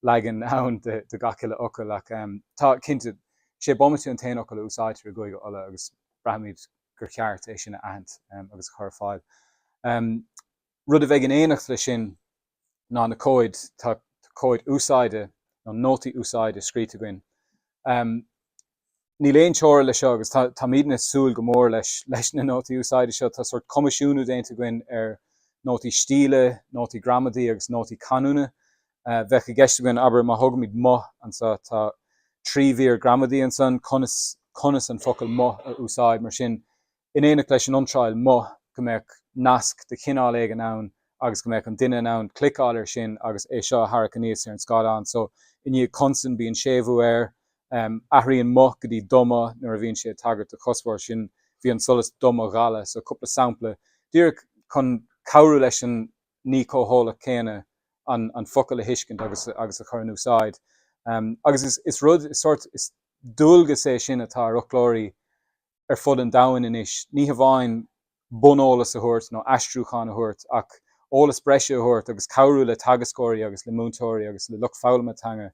Speaker 2: leagan ann de gach uile fhocal ach tá, cinnte, sé bomaite an t-aon fhocal a úsáidtear i gCúige Uladh agus braithimid gur cheart é sin a aithint agus a chur ar fáil. Rud a bheidh in éineacht leis sin ná na comhaid, tá comhaid úsáide nó nótaí úsáide scríte againn. Níl aon teora leis seo agus táimidne ag súil go mór leis leis na nótaí úsáide seo. Tá sórt coimisiúnú déanta againn ar nótaí stíle, nótaí gramadaí agus nótaí canúna. Bheadh i gceist againn, abair, má thógaimid mo anseo, tá 3 mhír gramadaí ansan, conas conas an focal mo a úsáid. Mar sin, in éineacht leis an iontráil mo, go mbeadh nasc de chineál éigin ann agus go mbeadh an duine in ann cliceáil air sin agus é seo a tharrac aníos ar an scáileán. So, i ndiaidh consan bíonn séimhiú air. Athraíonn mo go dtí do mo nuair a bhíonn sé ag tagairt do chuspóir, sin bhí an solas do mo dhalladh. So, cúpla sampla, díreach chun cabhrú leis an ní comheolach céanna. an an focal a thuiscint agus agus a chur in úsáid. Agus is is rud, is sórt, is dualgas é sin atá ar fhoclóirí ar fud an domhain anois, ní hamháin buneolas a thabhairt nó aistriúchán a thabhairt ach eolas breise a thabhairt agus cabhrú le teagascóirí agus le múinteoirí agus le lucht foghlama teanga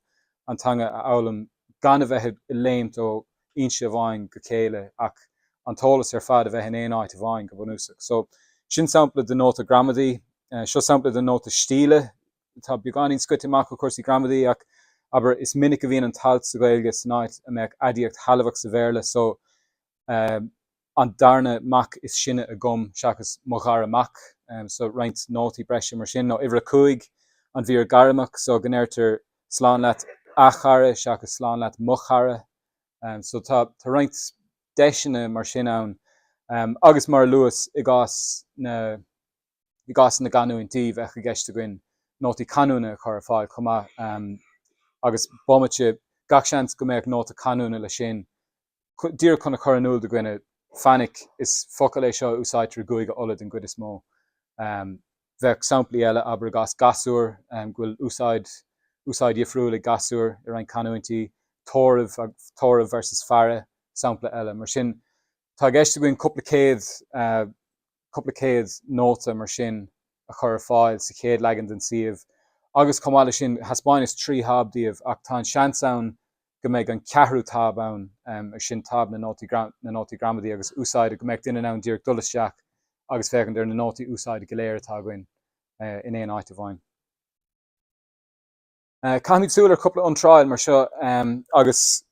Speaker 2: an teanga a fhoghlaim gan a bheith ag léimt ó fhoinse amháin go chéile ach an t-eolas ar fad a bheith in aon áit amháin go bunúsach. So, sin sampla de nóta gramadaí. Seo sampla de nóta stíle atá beagáinín scoite amach ó chúrsaí gramadaí ach, abair, is minic a bhíonn an t-alt sa Ghaeilge san áit a mbeadh aidiacht shealbhach sa Bhéarla so an darna mac is sine agam seachas mo dhara mac so roinnt nótaí breise mar sin, nó uimhir a 5, an mhír ghairmeach so go ndeirtear slán leat a chara seachas slán leat mo chara so tá roinnt deiseanna mar sin ann agus mar a luas i gcás na I gcás na gcanúintí, bheadh i gceist againn nótaí canúna a chur ar fáil chomh maith agus bomaite, gach seans go mbeadh nóta canúna leis sin, díreach chun a chur in iúl do dhuine, fainic, is focal é seo a úsáidtear i gCúige Uladh den gcuid is mó. Bheadh samplaí eile, abair i gcás gasúr, go bhfuil úsáid, úsáid dhifriúil ag gasúr i roinnt canúintí, tórramh, tórramh versus faire, sampla eile. Mar sin, tá i gceist againn cúpla céad, cúpla céad nóta mar sin a chur ar fáil sa chéad leagan den suíomh agus chomh maith leis sin, thaispeáineas 3 tháb daoibh ach tá an seans ann go mbeidh an ceathrú táb ann, agus sin táb na nótaí na nótaí gramadaí agus úsáide, go mbeadh duine in ann díreach dul isteach agus féachaint ar na nótaí úsáide go léir atá againn in aon áit amháin. Caithfimid súil ar chúpla iontráil mar seo agus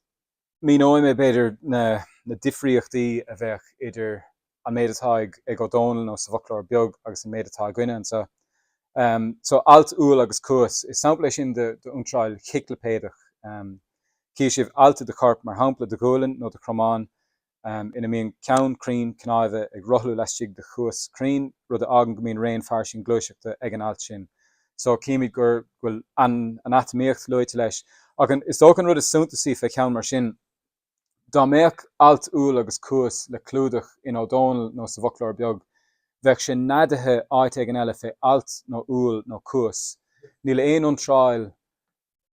Speaker 2: míneoidh mé, b'fhéidir, na difríochtaí a bheadh idir an méid atá ag Ó Dónaill nó sa bhFoclóir Beag agus an méid atá againne anseo. So, alt, úll agus cuas, is sampla é sin d'iontráil chiclipéadach. Chífidh sibh alt i do chorp, mar shampla do ghualainn nó do chromán, ina mbíonn ceann cruinn cnáimhe ag rothlú laistigh de chuas cruinn, rud a fhágann go mbíonn raon fairsing gluaiseachta ag an alt sin. So, címid gur go bhfuil an anatamaíocht luaite leis. Ach an, is dócha an rud is suntasaí fé cheann mar sin, dá mbeadh alt, úll agus cuas le clúdach in Ó Dónaill nó sa bhFoclóir Beag, bheadh sé neadaithe áit éigin eile fé alt nó úll nó cuas. Níl aon iontráil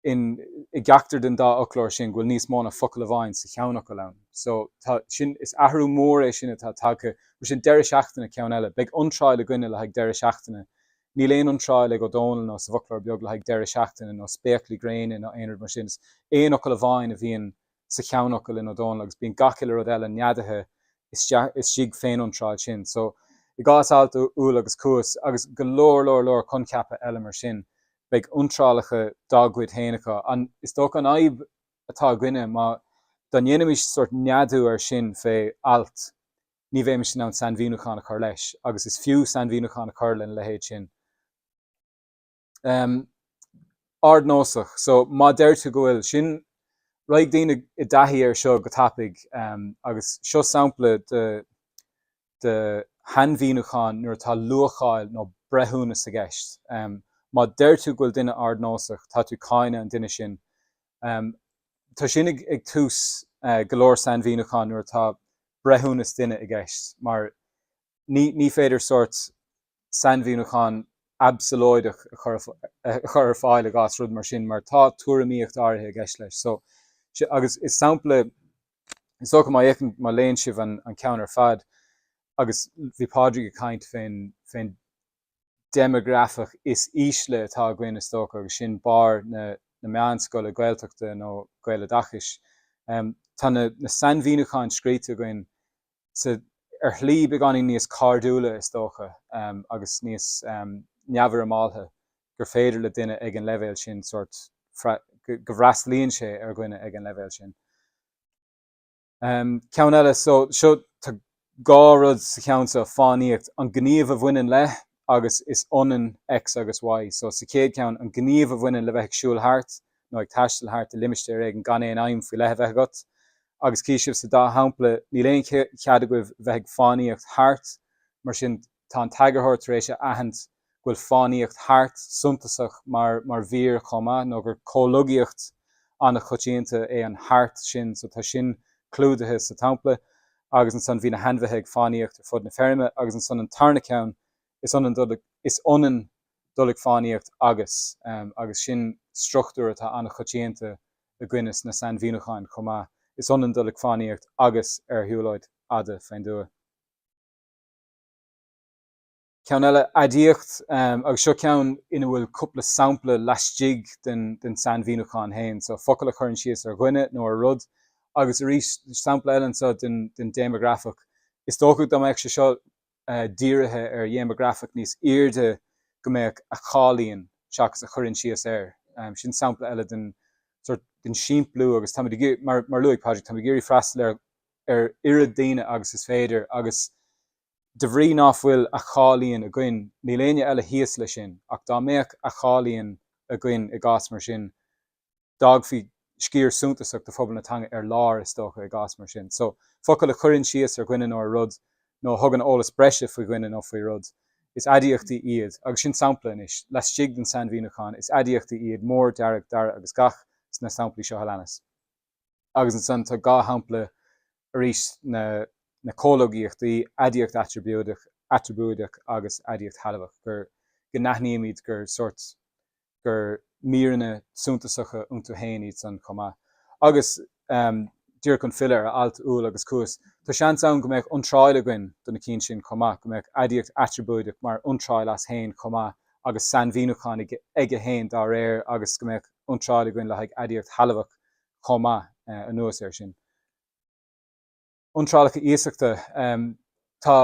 Speaker 2: in i gceachtar den dá fhoclóir sin go bhfuil níos mó ná focal amháin sa cheannfhocal ann. So, tá sin, is athrú mór é sin atá tagtha. Mar sin, deireadh seachtaine, ceann eile. Beidh iontráil againne le haghaidh deireadh seachtaine. Níl aon iontráil ag Ó Dónaill nó sa bhFoclóir Beag le haghaidh deireadh seachtaine nó spéaclaí gréine nó aon rud mar sin. Is aon fhocal amháin a bhíonn sa cheannfhocal in Ó Dónaill agus bíonn gach uile rud eile neadaithe isteach istigh fén iontráil sin. So, i gcás alt, úll agus cuas agus go leor, leor, leor coincheapa eile mar sin, beidh iontrálacha dá gcuid féin acu. An, is dócha an fhadhb atá againne, má, dá ndéanfaimis sórt neadú air sin fé alt, ní bheimis in ann sainmhíniúchán a chur leis, agus is fiú sainmhíniúchán a chur lena leithéid sin. Um, ardnósach, so má deir tú go bhfuil, sin, raghaidh daoine i dtaithí air seo go tapaidh, um, agus seo sampla de, de shainmhíniúchán nuair atá luacháil nó breithiúnas i gceist. Má deir tú go bhfuil duine ardnósach, tá tú ag cáineadh an duine sin. Tá sin ag tús go leor sainmhíniúchán nuair atá breithiúnas duine i gceist, mar ní féidir sórt sainmhíniúchán absalóideach a chur ar fáil i gcás rud mar sin, mar tá tuairimíocht áirithe i gceist leis. So, agus is sampla Is dócha má fhéachann, má léann sibh an ceann ar fad, agus bhí Pádraig ag caint fén, fén deimeagrafach is ísle atá againn is dócha agus sin barr na, na meánscoile Gaeltachta nó Gaeloideachais. Tá na, na sainmhíniúcháin scríte againn sa, ar shlí beagáinín níos cairdiúla is dócha agus níos neamhfhoirmeáltha gur féidir le duine ag an leibhéal sin sórt go bhfreastalaíonn sé ar dhuine ag an leibhéal sin. Ceann eile, so seo tá dhá rud sa cheann seo, fánaíocht, an gníomh a bhaineann le agus is ionann X agus Y. So sa chéad cheann, an gníomh a bhaineann le bheith ag siúl thart nó ag taisteal thart i limistéar éigin gan aon aidhm faoi leith a bheith agat. Agus chí sibh sa dá shampla, níl aon chead agaibh bheith ag fánaíocht thart, mar sin tá an t-eagarthóir tar éis a aithint go bhfuil fánaíocht thart suntasach mar mar mhír chomh maith, nó gur comhlogaíocht an-choitianta é an thart sin, so tá sin clúdaithe sa tsampla. Agus ansan bhí na hainmhithe ag fánaíocht ar fud na feirme, agus ansan an tarna ceann, is ionann dul, is ionann. dul ag fánaíocht agus, agus sin struchtúr atá an-choitianta againne sna sainmhíniúcháin chomh maith, is ionann dul ag fánaíocht agus ar shiúlóid fhada faoin dtuath. Ceann eile, aidiacht, agus seo ceann ina bhfuil cúpla sampla laistigh den sainmhíniúchán féin, so focal a chuireann síos ar dhuine nó ar rud, agus arís sampla eile anseo den déimeagrafach. Is dócha dá mbeadh sé seo dírithe ar dhéimeagrafach níos airde go mbeadh a cháilíonn seachas a chuireann síos ar. Sin sampla eile den sórt den simpliú agus táimid ag iarraidh, mar mar luaigh Pádraig, táimid ag iarraidh freastal ar ar oiread daoine agus is féidir agus de bhrí ná fuil a cháilíonn againn, níl éinne eile thíos leis sin ach dá mbeadh a cháilíonn againn i gcás mar sin, D'fhágfaí sciar suntasach de phobal na teanga ar lár, is dócha, i gcás mar sin. So, focal a chuireann síos ar dhuine nó ar rud, nó a thugann eolas breise faoi dhuine nó faoi rud, is aidiachtaí iad. Agus sin sampla anois, laistigh den sainmhíniúchán, is aidiachtaí iad mór, dearg, dara agus gach sna samplaí seo a leanas. Agus ansan tá 2 shampla arís, na na comhlogaíochtaí, aidiacht aitreabúideach, aitreabúideach agus aidiacht shealbhach, gur, go n-aithnímid gur sórt gur míreanna suntasacha iontu féin iad san chomh maith. Agus, díreach chun filleadh ar alt, úll agus cuas, tá seans ann go mbeadh iontráil againn do na cinn sin chomh maith, go mbeadh aidiacht aitreabúideach mar iontráil as féin chomh maith agus sainmhíniúchán aige féin dá réir agus go mbeadh iontráil againn le haghaidh aidiacht shealbhach chomh maith anuas air sin. Iontrálacha iasachta, Tá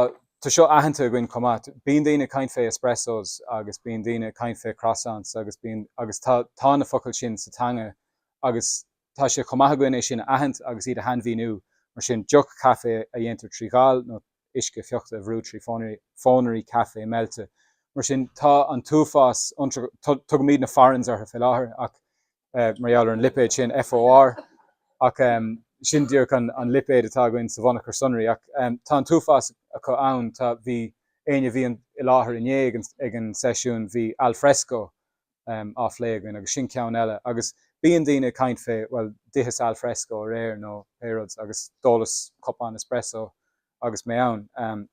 Speaker 2: tá seo aitheanta againn chomh maith. Bíonn daoine ag caint fé espressos agus bíonn daoine ag caint fé croissants agus bíonn agus tá tá na focail sin sa teanga agus tá sé chomh maith againn é sin a aithint agus iad a shainmhíniú. Mar sin, deoch caife a dhéantar trí ghal nó uisce fiuchta a bhrú trí phónairí caife meilte. Mar sin, tá an t-uafás tugaimid na foreigns orthu fé láthair ach mar gheall ar an lipéad sin, FOR, ach sin díreach an lipéad atá againn sa bhunachar sonraí. Ach tá an t-uafás acu ann, tá, bhí, éinne a bhí i láthair inné ag an seisiún, bhí al fresco á phlé againn agus sin ceann eile. Agus bíonn daoine ag caint fé, bhuel, d'itheas al fresco aréir nó pé rud agus d'ólas cupán espresso agus mé ann.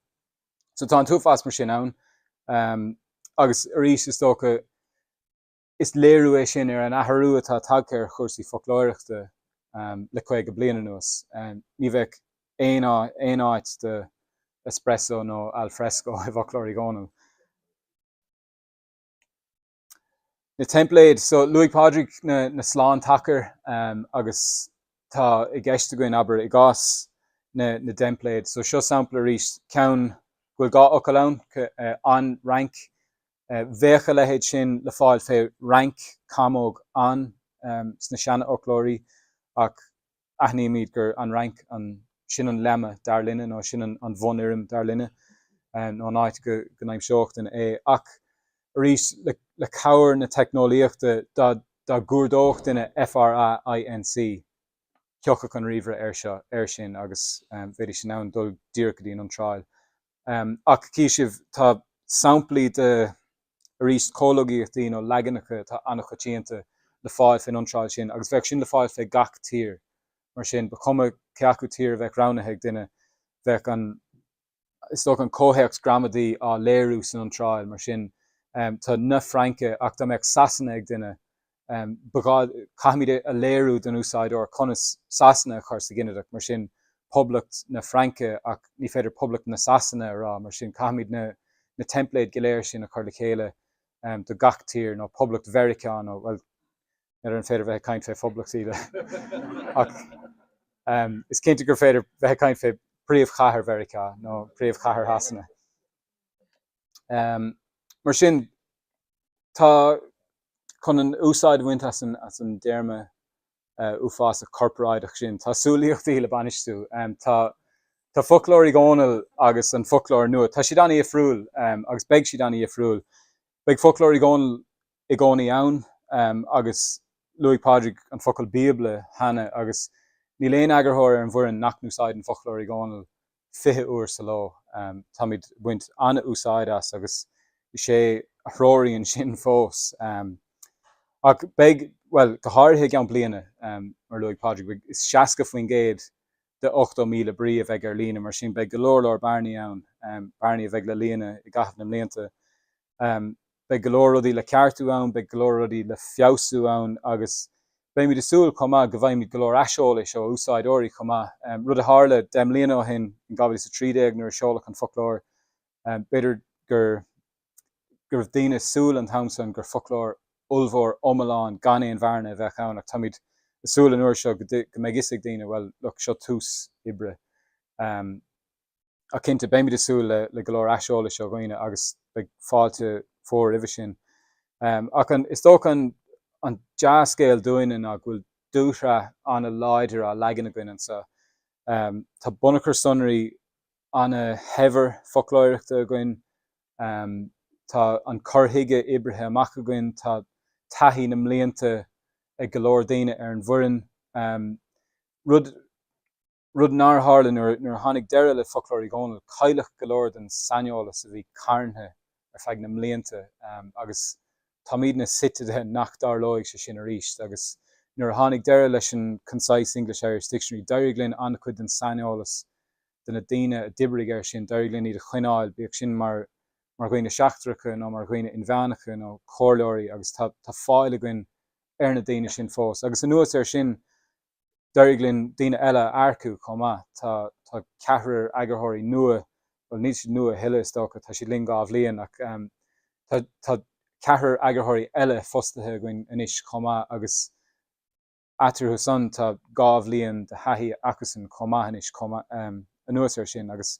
Speaker 2: So tá an t-uafás mar sin ann. Agus arís, is dócha, Is léiriú é sin ar an athrú atá tagtha ar chúrsaí foclóireachta le 50 bliain anuas. Ní bheadh aon aon áit do espresso nó al fresco i bhfoclóir Uí Dhónaill. Na teimpléid, so luaigh Pádraig na na slántacair agus tá i gceist againn, abair, i gcás na na dteimpléad. So seo sampla arís, ceann go bhfuil 2 fhocal ann, an Fhrainc Bheadh a leithéid sin le fáil fé Fhrainc, camóg, an, sna seanfhoclóirí, ach aithnímid gur an Fhrainc an, sin an lemma, dar linne, nó sin an bhunfhoirm, dar linne, nó an áit go n-aimseodh duine é. Ach arís, le cabhair na teicneolaíochta, dá dá gcuardódh duine FRAINC, thiocfadh an ríomhaire air seo, air sin, agus bheidís in ann dul díreach go dtí an iontráil. Ach tchí sibh, tá samplaí de, arís, comhlogaíochtaí nó leaganacha atá an-choitianta le fáil fén iontráil sin, agus bheadh sin le fáil fé gach tír. Mar sin, ba chuma cé acu tír a bheadh roghnaithe ag duine, bheadh an, is dócha, an comhthéacs gramadaí á léiriú san iontráil. Mar sin, tá na Fraince, ach dá mbeadh Sasana ag duine, Ba ghá, caithfimid a léiriú don úsáideoir conas Sasana a chur sa ghinideach, mar sin Poblacht na Fraince ach ní féidir Poblacht na Sasana a rá, mar sin caithfimid na na teimpléid go léir sin a chur le chéile do gach tír, nó Poblacht Mheiriceá nó, bhuel, n'fheadar an féidir bheith ag caint fé phoblachtaí le ach is cinnte gur féidir bheith ag caint fé príomhchathair Mheiriceá nó príomhchathair Shasana. Mar sin, tá, chun an úsáid a bhaint as an, as an dtéarma uafásach corparáideach sin, tá súilíochtaí le bainistiú. Tá, tá Foclóir Uí Dhónaill agus an foclóir nua, tá siad an-dhifriúil agus beidh siad an-dhifriúil. Beidh Foclóir Uí Dhónaill i gcónaí ann agus luaigh Pádraig an focal Bíobla cheana agus níl aon eagarthóir ar an bhfoireann nach n-úsáideann Foclóir Uí Dhónaill 20 uair sa ló. Táimid ag baint an-úsáid as agus is é a threoraíonn sinn fós. Ach beidh, bhuel, go háirithe i gceann bliana, mar a luaigh Pádraig, beidh, is 60% de 80,000 brí a bheidh ar líne, mar sin beidh go leor leor bearnaí ann, bearnaí a bheidh le líonadh i gcaitheamh na mblianta. Beidh go leor rudaí le ceartú ann, beidh go leor rudaí le feabhsú ann agus beimid ag súil chomh maith go bhfaighimid go leor aiseolais ó úsáideoirí chomh maith. Rud a tharla 10 mbliana ó shin, in 2013 nuair a seoladh an foclóir, b'fhéidir gur go raibh daoine ag súil an t-am san gur foclóir ollmhór iomlán gan aon bhearna a bheadh ann ach táimid ag súil an uair seo go mbeidh fhios ag daoine, bhuel, look, seo tús oibre. Ach cinnte, beimid ag súil le go leor aiseolais ó dhaoine agus beidh fáilte mhór roimhe sin. Ach an, is dócha an, an dea-scéal dúinne ná go bhfuil dúshraith an-láidir á leagan againn anseo. Tá bunachar sonraí an-shaibhir foclóireachta againn, tá an cur chuige oibrithe amach againn, tá taithí na mblianta ag go leor daoine ar an bhfoireann. Rud. Rud nár tharla nuair a tháinig deireadh le Foclóir Uí Dhónaill, cailleadh go leor den saineolas a bhí carntha ar feadh na mblianta agus táimidne suite de nach dtarlóidh sé sin arís. Agus nuair a tháinig deireadh leis an Concise English-Irish Dictionary, d'éirigh linn an-chuid den saineolas de na daoine a d'oibrigh air sin, d'éirigh linn iad a choinneáil, bíodh sin mar mar dhaoine seachtracha nó mar dhaoine inmheánacha nó comhairleoirí agus tá tá fáil againn ar na daoine sin fós. Agus anuas air sin, D'éirigh linn daoine eile a earcú chomh maith. Tá tá ceathrar eagarthóirí nua, bhuel níl siad nua a thuilleadh is dócha, tá siad linn 2 bhliain ach tá tá ceathrar eagarthóirí eile fostaithe againn anois chomh maith agus eatarthu san tá 2 bhliain de thaithí acusan chomh maith anois chomh maith anuas air sin agus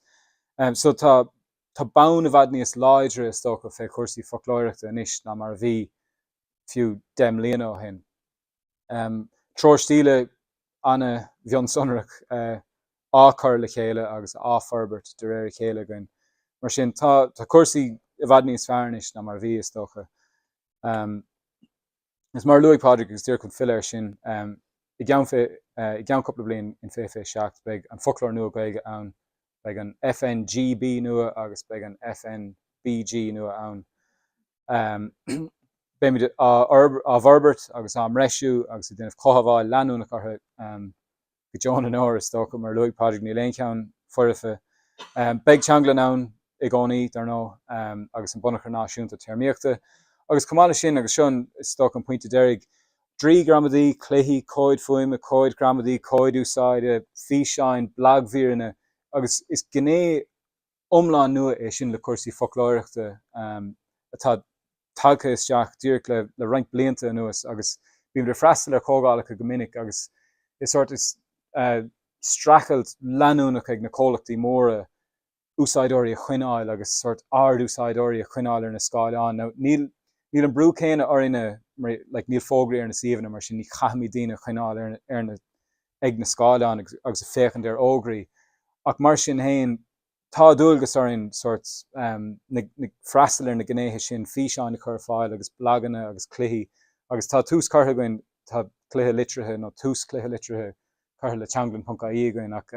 Speaker 2: so tá tá bonn i bhfad níos láidre is dócha fé chúrsaí foclóireachta anois ná mar a bhí fiú 10 mbliana ó shin. Treoir stíle an-mhionsonrach á cur le chéile agus á forbairt de réir a chéile againn. Mar sin, tá cúrsaí i bhfad níos fearr anois ná mar a bhí, is dócha. Is mar a luaigh Pádraig, agus díreach chun filleadh air sin, i gceann i gceann cúpla bliain, in 2027, beidh an Foclóir Nua Gaeilge ann, beidh an FNGB nua agus beidh an FNBG nua ann. Beimid á bhforbairt agus á mbreisiú agus ag déanamh cothabháil leanúnach orthu go deo na ndeor, is dócha. Mar a luaigh Pádraig, níl aon cheann foirfe. Beidh teanglann ann i gcónaí, dar ndóigh, agus an Bunachar Náisiúnta Téarmaíochta. Agus chomh maith leis sin, agus seo is dócha an pointe deiridh, draoi gramadaí, cluichí, comhaid fuaime, comhaid ghramadaí, comhaid úsáide, físeáin, blagmhíreanna, agus is gné iomlán nua é sin le cúrsaí foclóireachta atá tagtha isteach díreach le le roinnt blianta anuas agus bímid ag freastal ar chomhdhálacha go minic agus is sórt is streachailt leanúnach ag na comhlachtaí móra úsáideoirí a choinneáil agus sórt ard-úsáideoirí a choinneáil ar na scáileáin. Now níl níl an brú céanna orainne mar like níl fógraí ar na suíomhanna mar sin ní chaithfimid daoine a choinneáil ar ar na ag na scáileáin agus agus ag féachaint ar fhógraí ach mar sin féin tá dualgas orainn sórt na freastal ar na gnéithe sin, físeáin a chur ar fáil agus blaganna agus cluichí agus tá tús curtha againn, tá cluiche litrithe nó tús cluiche litrithe curtha le teanglann.ie againn ach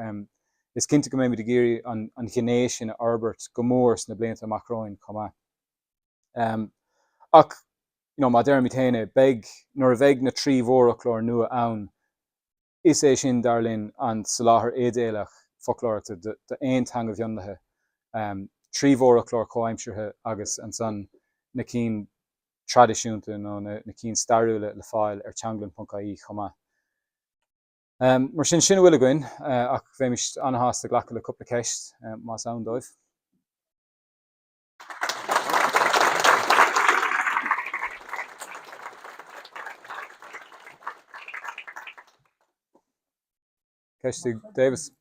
Speaker 2: is cinnte go mbeimid ag iarraidh an an ghné sin a fhorbairt go mór sna blianta amach romhainn chomh maith. Ach you know má deirimid féin é, beidh, nuair a bheidh na 3 mhórfhoclóir nua ann, Is é sin, dar linn, an soláthar idéalach foclóireachta d'aon teanga mhionlaithe, 3 mhórfhoclóir comhaimseartha agus ansan na cinn traidisiúnta nó na cinn stairiúla le fáil ar teanglann.ie chomh maith. Mar sin, sin a bhfuil againn ach bheimis an-shásta glacadh le cúpla ceist, más ann dóibh. Ceist ag Davis.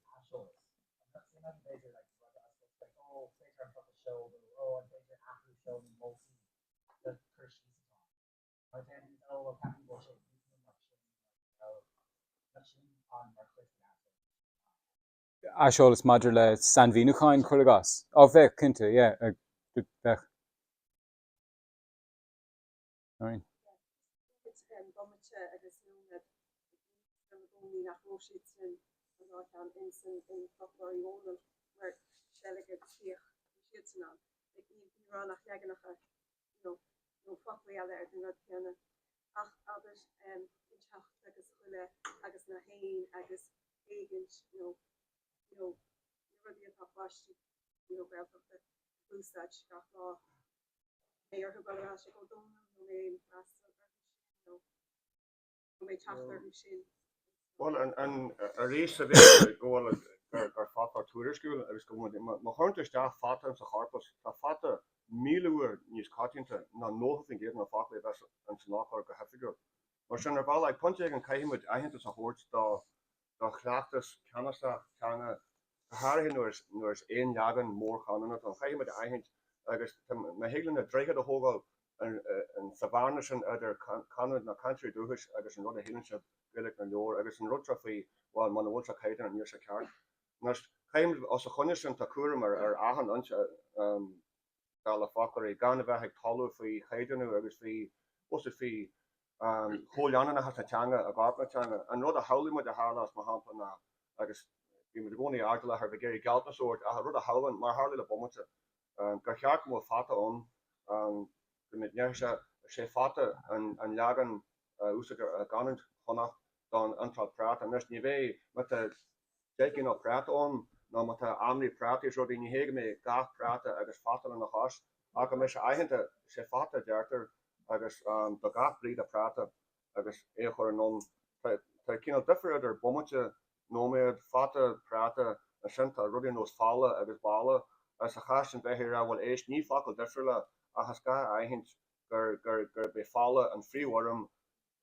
Speaker 2: Aiseolas maidir le sainmhíniúcháin, cuir i gcás. Á, bheadh, cinnte, yeah, bheadh. Noreen.
Speaker 3: Bomaite agus nóiméad i gcónaí nach raibh siad sin an dá cheann in san in Foclóir Uí Dhónaill mar seilg agus fiach bhí siad sin ann. Like ní ní raibh ann ach leaganacha you know nó foclaí eile ar den rud céanna. Ach abair inteacht agus chuile agus na héin agus éigint nó you know na rudaí atá páistí you know Gaeltachta ag úsáid gach lá. Mbeidh orthu dul ar ais ag Ó Dónaill nó mbeidh freastal orthu sin nó nó mbeidh teacht orthu sin?
Speaker 1: Bhuel, arís sa mhéid go bhfuil gur foclóir tuairisciúil agus go bhfuil má chuireann tú isteach fata insa chorpas, tá fata 1,000 uair níos coitianta ná 90% de na foclaí a bheas ins an fhoclóir go hoifigiúil. Mar sin, ar bhealach, ag pointe éigin caithfidh muid aitheantas a thabhairt do do chleachtas ceannasach teanga, go háirithe nuair is nuair is aon leagan mórchanúna atá ann. Caithfidh muid a aithint agus tá má thig linn droichead a thógáil sa bhearna sin idir canúint na cainteoirí dúchais agus an rud a shíleann siad Gaeilge na leabhar agus an rud seo faoi bhuel muna bhfuil sé caighdeánach níl sé ceart. Anois caithfidh muid os a choinne sin tá cúram ar ar achan fhoinse dála foclóirí gan a bheith ag toiliú faoi chaighdeánú agus faoi bhfuil faoi chomhleanúnachas na teanga i gcorp na teanga. An rud a shamhlaigh muid a tharlós, mar shampla, ná, agus bhí muid i gcónaí airdeallach ar bheith ag iarraidh gealltanas a thabhairt, ach an rud a shamhlaíonn, mar a tharlaigh le bomaite, gur cheart go mbeadh fata ann, go ndéarfadh sé, is é fata an leagan a úsáidtear i gcanúint Chonnacht don iontráil práta. Anois, ní bheidh, má tá deich gcineál práta ann, nó má tá amannaí prátaí is rudaí, ní hé go mbeidh gach práta agus fata lena chois, ach go mbeidh sé aitheanta, is é fata a deirtear agus do gach brí de práta agus é a chur anonn. Tá cineál difear idir bomaite, nóiméad, fata, práta, ansin tá rudaí ar nós falla agus balla agus sa chás sin bheifí ag rá bhuel éist, ní focail difriúla ach is gá a aithint gur gurb é falla an phríomhfhoirm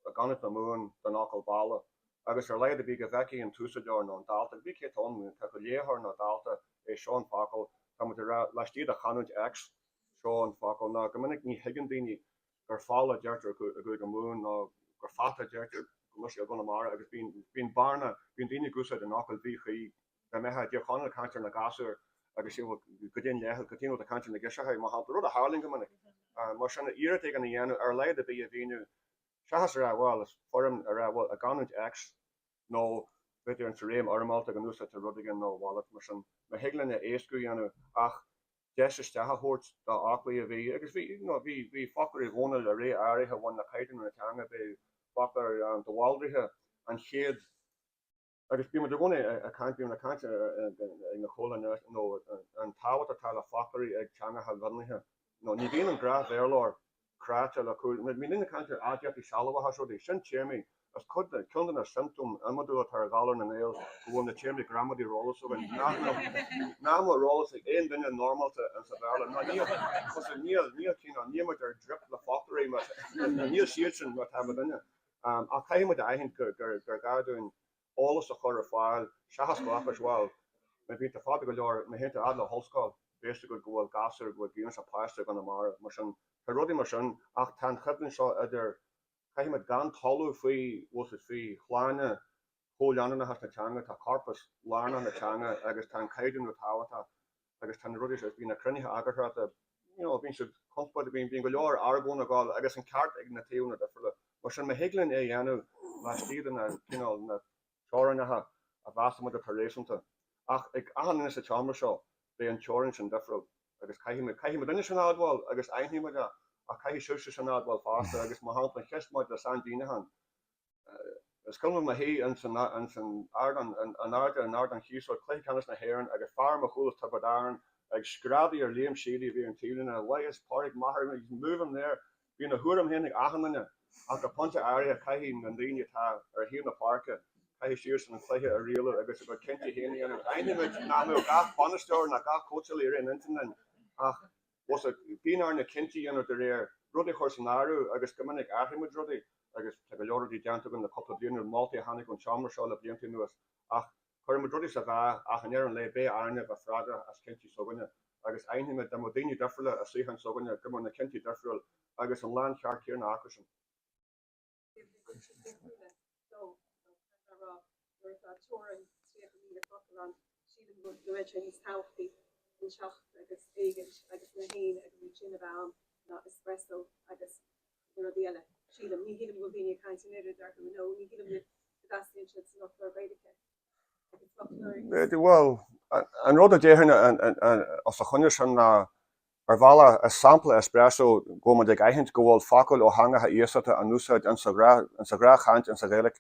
Speaker 1: i gcanúint na Mumhan den fhocal balla, agus ar a laghad ar bith go bhfeicfidh an t-úsáideoir nó an dalta, cibé cé atá ann, cé acu léitheoir nó dalta, é seo an focal, tá muid ag rá laistigh de chanúint X, seo an focal, nó go minic ní thuigeann daoine gur falla a deirtear i gCúige Mumhan nó gur fata a deirtear go i gConamara agus bíonn, bíonn bearna, bíonn daoine ag úsáid an fhocail mhíchuí. Dá mbeifeá i dTír Chonaill ag caint ar na gasúir agus goidé an leithcheal, goidé an rud ag caint ar na girseachaí, mar shampla, rud a tharlaíonn go minic. Mar sin, iarracht éigin a dhéanamh ar a laghad ar bith a mhíniú, seachas a rá, bhuel, is foirm a rá, bhuel, i gcanúint X nó b'fhéidir insa réim fhoirmeálta go n-úsáidtear rud éigin nó a mhalairt, mar sin, má thig linn é éascú a dhéanamh ach deis isteach a thabhairt do fhoclaí a bhí, agus bhí, you know, bhí, bhí foclóirí Dhónaill i ré áirithe a bhain le caighdeánú na teanga, b'é foclóir de Bhaldraithe an chéad Agus bíonn muid i gcónaí ag caint, bíonn muid ag caint ag na comhleanna nó an tábhacht atá le foclóirí ag teangacha mionlaithe. Nó ní bhíonn an gnáth-Bhéarlóir cráite le cúl. Bíonn daoine ag caint ar aidiachtaí sealbhacha is rudaí. Sin téarmaí. Is cuid de, ceann de na siomptóim iomadúla atá ar ghalar na nGael go bhfuil na téarmaí gramadaí ar eolas againn. Nach mbeadh ar eolas ag aon duine normálta insa Bhéarla. Nó níl, níl, níl cineál, níl muid ar drip le foclóirí mar níl siadsan mar atá muidinne. Ach caithfidh muid a aithint gur gá dúinn eolas a chur ar fáil seachas glacadh leis, bhuel, má bhíonn tú fada go leor, má théann tú fhad le hollscoil, beidh fhios agat go bhfuil gasúir, go bhfuil bíonn sé páiste i gConamara, mar sin, tá rudaí mar sin, ach tá an choimhlint seo idir, caithfidh muid gan toiliú faoi, bhfuil fhios agat, faoi shláine chomhleanúnachas na teanga, tá corpas lárnach na teanga agus tá an caighdeánú tábhachtach agus tá na rudaí seo, bíonn na cruinnithe eagarthóireachta, you know, bíonn siad conspóideach, bíonn, bíonn go leor argóna ag gabháil agus an ceart ag na taobhanna difriúla. Mar sin, má thig linn é a dhéanamh laistigh de na cineál, na teorainneacha a mheasann muid atá réasúnta. Ach ag achan duine sa tseomra seo, beidh an teorainn sin difriúil agus caithfidh muid, caithfidh muidinne sin a admháil agus aithníonn muid é ach caithfidh sibhse sin a admháil fosta agus mar shampla an cheist maidir le sainmhíniúchán, Is cuimhin liom mo shuí ins an ardán, in airde in Ardán Chíosóg, Cluiche Ceannais na hÉireann agus fear ar mo chúl as Tiobraid Árann ag screadaigh ar Liam Sheedy a bhí ar an taobhlíne, why is Pádraig Maher move him there? Bíonn a thuairim féin ag achan duine ach go pointe áirithe caithfidh na daoine atá ar thaobh na páirce, caithfidh siadsan an cluiche a rialú agus a gcuid cinntí féin a dhéanamh. Aithnímid nach mbeadh gach bainisteoir ná gach cóitseálaí ar aon intinn linn ach bhfuil fhios agat, bíonn orainne cinntí a dhéanamh de réir rudaí a chur san áireamh agus go minic athraímid rudaí. agus tá go leor rudaí déanta againn le cúpla bliain, na moltaí a tháinig ón seomra seo le blianta anuas, ach cuireann muid rudaí sa mheá ach i ndeireadh an lae beidh orainne bheith freagrach as cinntí s'againne agus aithnímid dá mbeadh daoine difriúla i suíocháin s'againne go mbeadh na cinntí difriúil agus an láncheart céanna acusan.
Speaker 3: Bhí na cinntí difriúla so caithfidh mé a rá nuair atá teorainn 30,000 focal ann sílim go bhfuil sé níos tábhachtaí inseacht agus éigint agus na héin agus iad sin a bheith ann ná espresso agus na rudaí eile. Sílim. Ní shílim go bhfuil daoine ag caint an oiread orthu nó ní shílim go dteastaíonn siad san fhoclóir Gaeilge. Agus foclóir.
Speaker 1: Bhuel, an rud a déarfainn os a choinne sin ná, ar bhealach, is sampla espresso go bhfuil muid ag aithint go bhfuil focail ó theangacha iasachta á n-úsáid insa ghnáthchaint insa Ghaeilge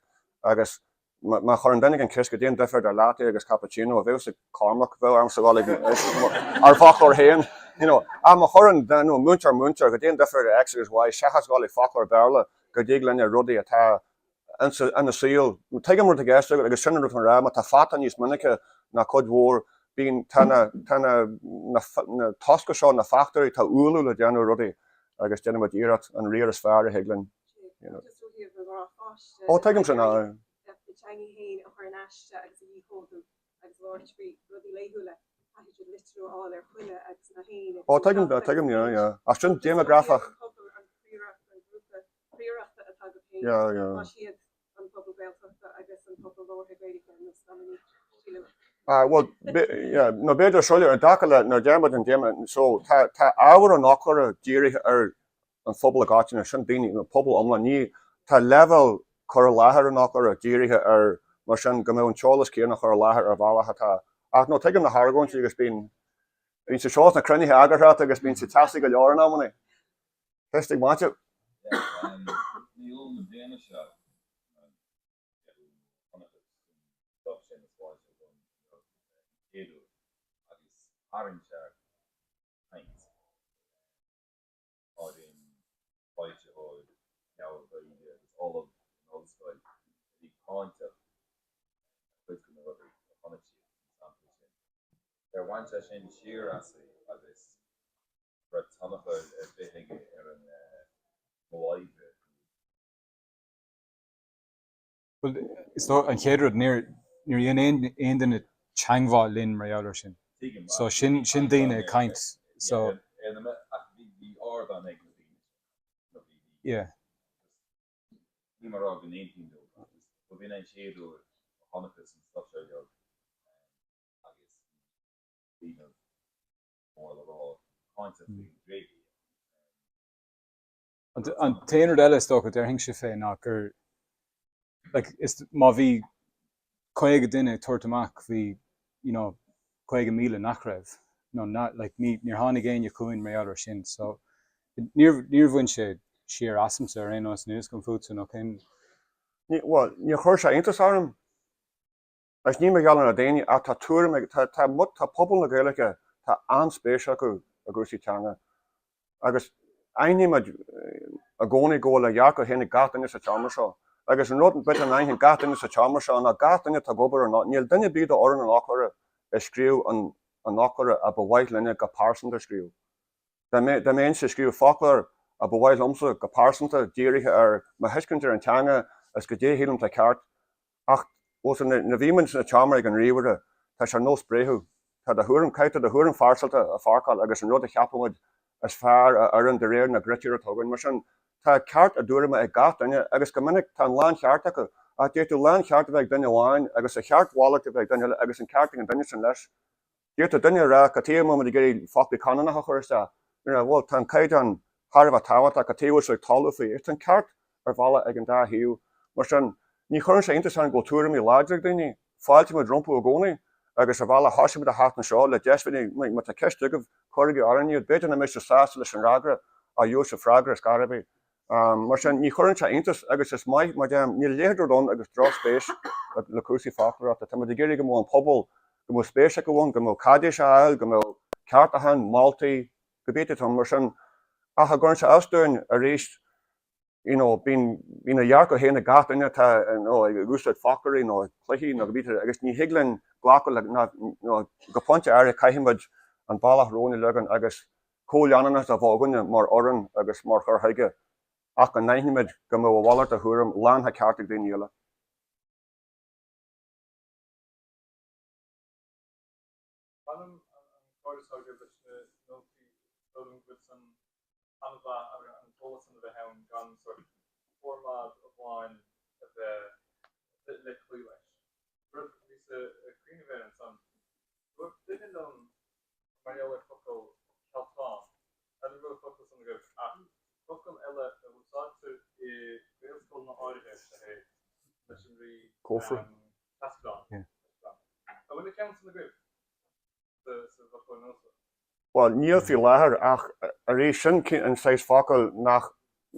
Speaker 1: agus Má chuireann duine éigin ceist goidé an difear idir latte agus cappuccino, bheadh fhios ag Cormac, bheadh ormsa dhul ag ár bhfoclóir féin. You know, ach má chuireann you know, múinteoir múinteoir, goidé an difear idir X agus Y seachas dhul ag foclóir Béarla go dtig linne rudaí atá ina saol. Tuigim rud i gceist agat agus sin an rud atá mé a rá, má tá fata níos minice ná cuid mhór, bíonn, tá na, tá na, na, na tosca seo, na fachtóirí, tá ualú le déanamh rudaí agus déanaimid iarracht an riar is fearr a thig linn. You know.
Speaker 3: Just ó thaobh na gnáthpháiste.
Speaker 1: Ó, tuigim sin, aye.
Speaker 3: A dteanga féin a chur in aiste agus a dhíchódú agus labhairt faoi rudaí laethúla, caithfidh siad litriú a fháil ar chuile agus na héin
Speaker 1: agus Ó, tuigim, tuigim, yeah, yeah. Ach sin déimeagrafach.
Speaker 3: An pobal, an phríoracht, an grúpa príorachta atá agat féin,
Speaker 1: Yeah, yeah.
Speaker 3: tá siad an pobal Gaeltachta agus an pobal labhartha Gaeilge ar nós Doiminic, sílim.
Speaker 1: Ah, bhuel, yeah, nó b'fhéidir soiléir i dtaca le nuair a deir muid an déime, so tá, tá ábhar an fhoclóra dírithe ar an phobal i gcoitinne, sin daoine, an pobal iomlán, ní, tá leibhéal cur i láthair an fhoclóra dírithe ar, mar sin, go mbeadh an t-eolas céanna á chur i láthair ar bhealach atá, ach no, tuigim na hargóintí agus bíonn, bíonn sé seo sna cruinnithe eagarthóireachta agus bíonn sé teasaí go leor in amannaí. Ceist ag Maitiú.
Speaker 4: Ní fhuil na bliana seo chéad uair agus tharraing sé caint. Máirín, foilsitheoir leabhar Gaeilge agus ollamh in ollscoil a bhí cáinteach ar chuid de na rudaí a chonaic siad sna samplaí sin. Ar bhain sé sin siar asaibh agus an raibh tionchar ar bith aige ar an modh oibre?
Speaker 2: Bhuel, is dóigh, an chéad rud, níor níor dhein aon aon duine teangmháil linn mar gheall air sin.
Speaker 4: Tuigim,
Speaker 2: So sin sin daoine ag caint. So.
Speaker 4: Ar na ach bhí bhí ardán ag na daoine sin. Nó bhí bhí
Speaker 2: Yeah.
Speaker 4: Níl mé ag rá go n-aontaím leo ach ba bh'in an chéad uair a chonacthas an stuif seo uilig agus bhí daoine mór le rá cáinteach faoin dtréithe.
Speaker 2: An t-aon rud eile is dócha déarfainnse fé ná gur like is má bhí 50 duine ag tabhairt amach bhí you know 50,000 nach raibh nó na like ní níor tháinig éinne chugainn mar gheall air sin so níor níor bhain sé siar asamsa ar aon nós níl fhios agam fútsa nó cén
Speaker 1: Ní bhuel níor chuir sé iontas orm. Agus ní mar gheall ar na daoine ach tá tuairim ag, tá, tá, tá pobal na Gaeilge, tá an-spéis acu i gcúrsaí teanga. Agus aithnímid i gcónaí go bhfuil a dhearcadh féin ag gach duine sa tseomra seo. Agus an rud b'fhéidir nach n-aithníonn gach duine sa tseomra seo ná gach duine atá ag obair ar an, níl duine ar bith d'fhoireann an fhoclóra ag scríobh an, an fhoclóra a ba mhaith linne go pearsanta a scríobh. Dá mbeinnse ag scríobh foclóir a ba mhaith liomsa go pearsanta, dírithe ar mo thuiscint ar an teanga is goidé a shílim atá ceart. Ach, bhuel, nuair a bhímid sna seomra ag an ríomhaire, tá sé ar nós breitheamh. Tá do thuairim, caithfidh tú do thuairim phearsanta a pháirceáil agus an rud a cheapaimid is fearr a oireann de réir na gcritéar atá againn. Mar sin, tá ceart a dtuairime ag gach duine agus go minic tá an láncheart acu. Ach d'fhéadfadh láncheart a bheith ag duine amháin agus a cheart mhalairt a bheith ag duine eile agus an ceart ag an duine sin leis. D'fhéadfadh duine a rá, cad chuige a bhfuil muid ag iarraidh foclaí Canúnach a chur isteach? Nuair a, bhuel, tá an caighdeán thar a bheith tábhachtach, cad chuige a bhfuil sibh ag toiliú faoi? Tá an ceart ar bhealach ag an dá thaobh. Mar sin, ní chuireann sé iontas orainn go bhfuil tuairimí láidre ag daoine. Fáiltímid rompu i gcónaí agus ar bhealach thosaigh muid an tseachtain seo le deis bheith, má tá ceist agaibh, cuirigí orainn iad. B'fhéidir nach mbeidh sibh sásta leis an fhreagra ach gheobhaidh sibh freagra ar scor ar bith. Mar sin, ní chuireann sé iontas agus is maith, mar deirim, níl a leithéid de rud ann agus drochspéis le cúrsaí foclóireachta. Tá muid ag iarraidh go mbeadh an pobal, go mbeadh spéis acu ann, go mbeadh caidéis á fháil, go mbeadh ceartúcháin, moltaí, cibé atá ann. Mar sin, ach an gcuireann sé as dúinn arís, you know, bíonn, bíonn a dhearcadh féin ag gach duine atá, you know, ag úsáid foclóirí nó ag cluichí nó cibé agus ní thig linn glacadh le, ná, you know, go pointe áirithe caithfidh muid an bealach romhainn a leagan agus comhleanúnachas a bheith againne mar fhoireann agus mar chur chuige ach go n-aithnímid go mbeadh a mhalairt de thuairim lán de cheart ag daoine eile.
Speaker 5: Bainim an cóir atá agaibh leis na nótaí, is dóigh liom go bhfuil san an-mhaith agus an t-eolas san a bheith ann gan sórt formáid amháin a bheith le cloí leis. Rud a bhíos ag cuimhneamh air ansan, dúirt duine liom Mar gheall ar focal cealtán, n'fheadar an bhfuil an focal san agaibh, ach focal eile a úsáidtear i Gaelscoileanna áirithe is ea é leis an rí
Speaker 1: Cófra.
Speaker 5: Trascadán. An bhfuil an ceann san agaibh sa bhfoclóir nua seo?
Speaker 1: Bhuel, níl faoi láthair, ach arís, sin an saghas focail nach,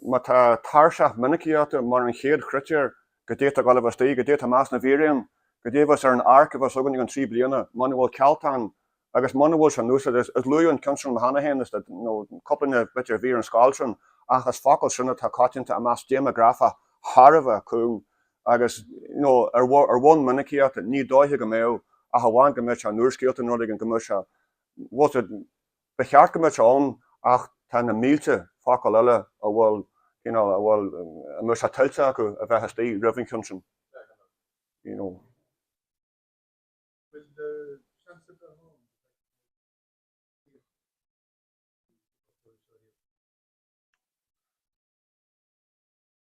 Speaker 1: má tá tairseach minicíochta mar an chéad chritéar goidé atá ag dul a bheith istigh, goidé atá i measc na bhfíréan, goidé a bheas ar an áirc a bheas againn i gcionn 3 bliana, muna bhfuil cealtán. Agus muna bhfuil sé in úsáid, is luadh an ceann sin cheana féin, is nó cúpla duine b'fhéidir a bhí ar an scoil sin, ach is focal sin atá coitianta i measc déimeagrafach thar a bheith cúng agus you know ar ar bhonn minicíochta ní dóiche go mbeadh ach amháin go mbeadh sé in úrscéalta nó rud éigin go mbeadh sé bhfuil sé ba cheart go mbeadh sé ann ach tá na mílte focal eile a bhfuil you know a bhfuil a mbeadh sé tuillte acu a bheith istigh roimh an cheann sin you know.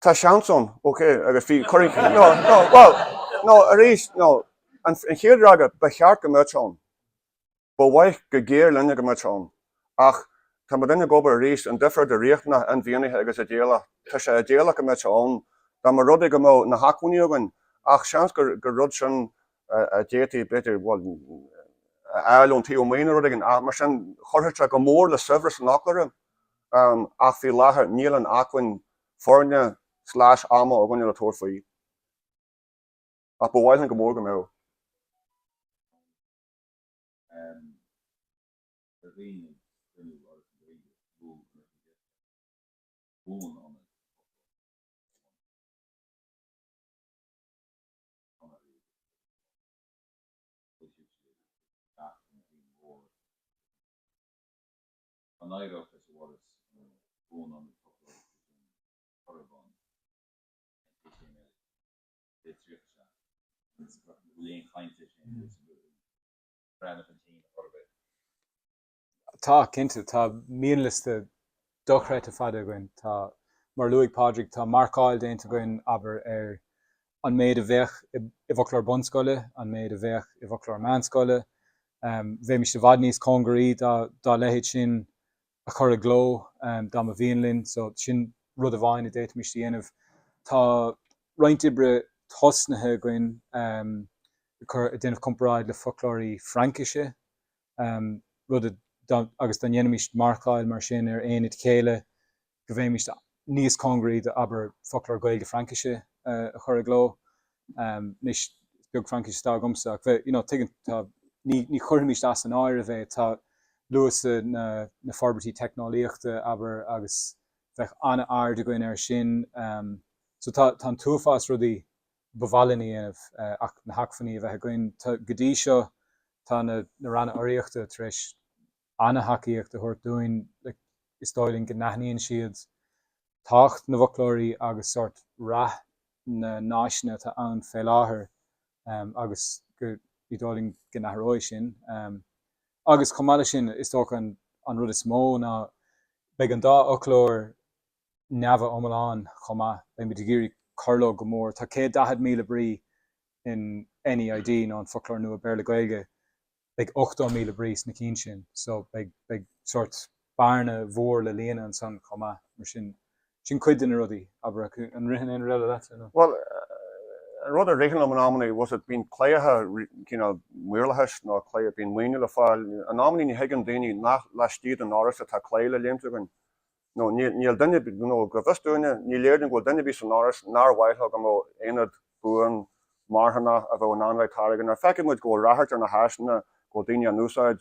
Speaker 1: Tá seans ann, ok, agus bhí, cuireann, no, no, bhuel, no, arís, no, an chéad fhreagra, ba cheart go mbeadh sé ann. Ba mhaith go géar linne go mbeadh sé ann. Ach tá muidinne ag obair arís, an difear idir riachtanach, inmhianaithe agus idéalach. Tá sé idéalach go mbeadh sé ann, dá mba rud é go mbeadh na hacmhainní againn, ach seans gur rud sin a d'fhéadfaí, b'fhéidir, bhuel, a fháil ón taobh amuigh nó rud éigin, ach mar sin, chuirfeadh sé go mór le saibhreas an fhoclóra. Ach faoi láthair níl an acmhainn foirne slash ama againne le tabhairt faoi. Ach ba mhaith linn go mór go mbeadh.
Speaker 4: An éireodh leis an bhForas buanionad foclóireachta sin a chur ar bun ag 37 An bhfuil aon chaint air sin breathnú chun cinn ar chor ar bith?
Speaker 2: Tá, cinnte. Tá mianliosta dochreidte fada againn. Tá, mar a luaigh Pádraig, tá marcáil déanta againn, abair, ar an méid a bheadh i bhfoclóir bunscoile, an méid a bheadh i bhfoclóir meánscoile. Bheimis i bhfad níos cóngaraí dá leithéid sin a chur i gcló dá mba mhian linn. So sin rud amháin a d'fhéadfaimis a dhéanamh. Tá roinnt oibre tosnaithe againn ag cur, ag déanamh comparáid le foclóirí Fraincise, rud a, agus dá ndéanfaimis marcáil mar sin ar aonaid chéille, go mbeimis níos cóngaraí do, abair, foclóir Gaeilge-Fraincise a chur i gcló. Anois, is beag Fraincis atá agamsa, ach bheith, you know, tuigeann, tá, ní, ní chuirfimis as an áireamh é, tá luas na, na forbairtí teicneolaíochta, abair, agus bheadh an-aird againn air sin. So tá, tá an t-uafás rudaí ba mhaith linn a dhéanamh ach na hacmhainní a bheith againn. Tá, go dtí seo, tá na, na ranna urraíochta tar éis an-thacaíocht a thabhairt dúinn. Is dóigh linn go n-aithníonn siad tábhacht na bhfoclóirí agus sórt rath na n-áiseanna atá ann fé láthair agus go, ní dóigh linn go n-athróidh sin. Agus chomh maith leis sin, is dócha an rud is mó ná beidh an dá fhoclóir neamhiomlán chomh maith. Beimid ag iarraidh cur leo go mór. Tá 140,000 brí in NEID, nó an Foclóir Nua Béarla-Gaeilge, beidh 80,000 brí sna cinn sin so beidh, beidh sórt bearna mhór le líonadh ansan chomh maith. Mar sin, sin cuid de na rudaí, abair, ach an ritheann aon rud eile leatsa nó?
Speaker 1: Bhuel, an rud a ritheann liom in amannaí, bhfuil a fhios agat, bíonn claíocha cineál maorlathais nó claí, bíonn maoiniú le fáil. In amannaí ní thuigeann daoine nach laistigh den Fhoras atá claí le léimt againn. Nó níl duine, nó go bhfios dúinne, ní léir dúinn go bhfuil duine ar bith san Fhoras nár mhaith leo go mbeadh aonad buan, marthanach a bheadh in ann a bheith ag táirgeadh. Nuair a feiceann muid go bhfuil ráchairt ar na háiseanna, go bhfuil daoine á n-úsáid,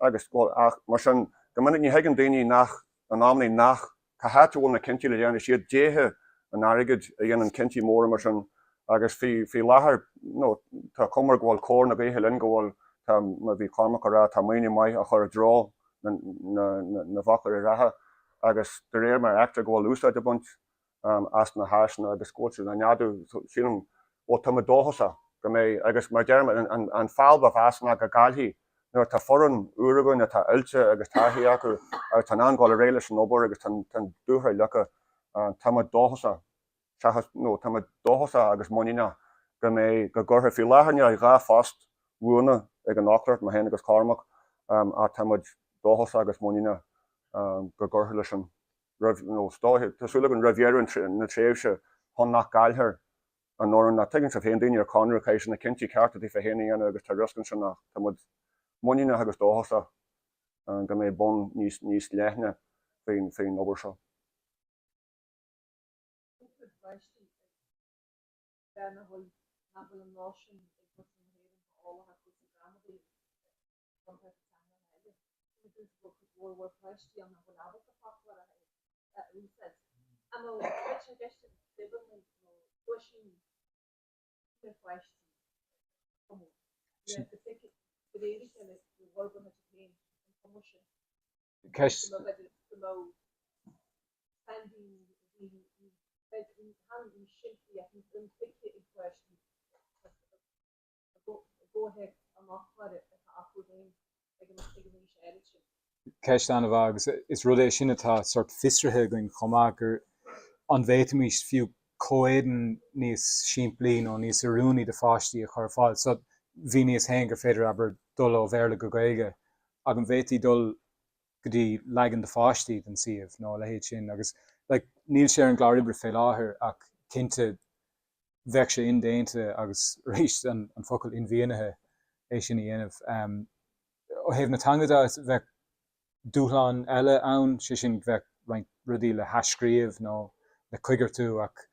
Speaker 1: agus go bhfuil, ach mar sin, go minic ní thuigeann daoine nach, in amannaí nach, cá háit a bhfuil na cinntí le déanamh, is iad déithe an airgid a dhéanann cinntí móra mar sin agus faoi, faoi láthair, nó tá cuma go bhfuil cóir na gaoithe linn, go bhfuil, tá, mar a bhí Cormac a rá, tá maoiniú maith á chur i dtreo na bhfoclóirí reatha agus de réir mar a fheictear go bhfuil úsáid á baint as na háiseanna agus go bhfuil siad á neadú, sílim, bhuel, tá mé dóchasach go mbeidh, agus mar a deirim, an feall ba mheasa ná go gcaillfí nuair atá foireann úr againn atá oilte agus taithí acu agus tá in ann dul ar aghaidh leis an obair agus tá an dúshraith leagtha, tá mé dóchasach. seachas, nó tá mé dóchasach agus muiníneach go mbeidh, go gcuirfidh, faoi láthair níl ach 2 phost bhuana ag an fhoclóireacht, mé féin agus Cormac, ach tá muid dóchasach agus muiníneach go gcuirfear leis sin roimh, nó is dóiche, tá súil againn roimh dheireadh na tréimhse chun nach gcaillfear an fhoireann. Ach tuigeann sibh féin, daoine ar conradh, caithfidh siad na cinntí cearta daofa féin a dhéanamh agus tá riosca ansin ach tá muid muiníneach agus dóchasach go mbeidh bonn níos, níos leithne faoin, faoin obair seo.
Speaker 3: Cúpla báistí ag bheith nach bhfuil nach bhfuil an lá sin ag muintir na hÉireann eolach ar chúrsaí gramadaí. comparáid le teangacha eile. Sin go bhfuil cuid mhór mhór páistí ann nach bhfuil ábalta foclóir a úsáid. An bhfuil sé i gceist ag bibeanna nó cluaisíní na pháistí a chumadh le go dtuigfidh de réir a chéile go bhforbróidh siad féin an cumas sin?
Speaker 2: Ceist.
Speaker 3: Go mbeadh go mbeadh sainmhíniú b'fhéidir níos simplí ach níos intuigthe ag páistí i gcomhthéacs an fhoclóra atá acu féin ag an aois áirid sin.
Speaker 2: Ceist an-mhaith agus is rud é sin atá sórt fiosraithe againn chomh maith, gur an bhféadfaimis fiú comhéadan níos simplí nó níos oiriúnaí do pháistí a chur ar fáil. So mhíníos féin gur féidir, abair, dul ó Bhéarla go Gaeilge ach an bhféadfaí dul go dtí leagan do pháistí den suíomh nó a leithéid sin agus like níl sé ar an gclár oibre fé láthair ach cinnte bheadh sé indéanta agus arís an focal inmhianaithe é sin a dhéanamh. Ó thaobh na teanga de bheadh dúshlán eile ann, sé sin bheadh roinnt rudaí le hathscríobh nó le coigeartú ach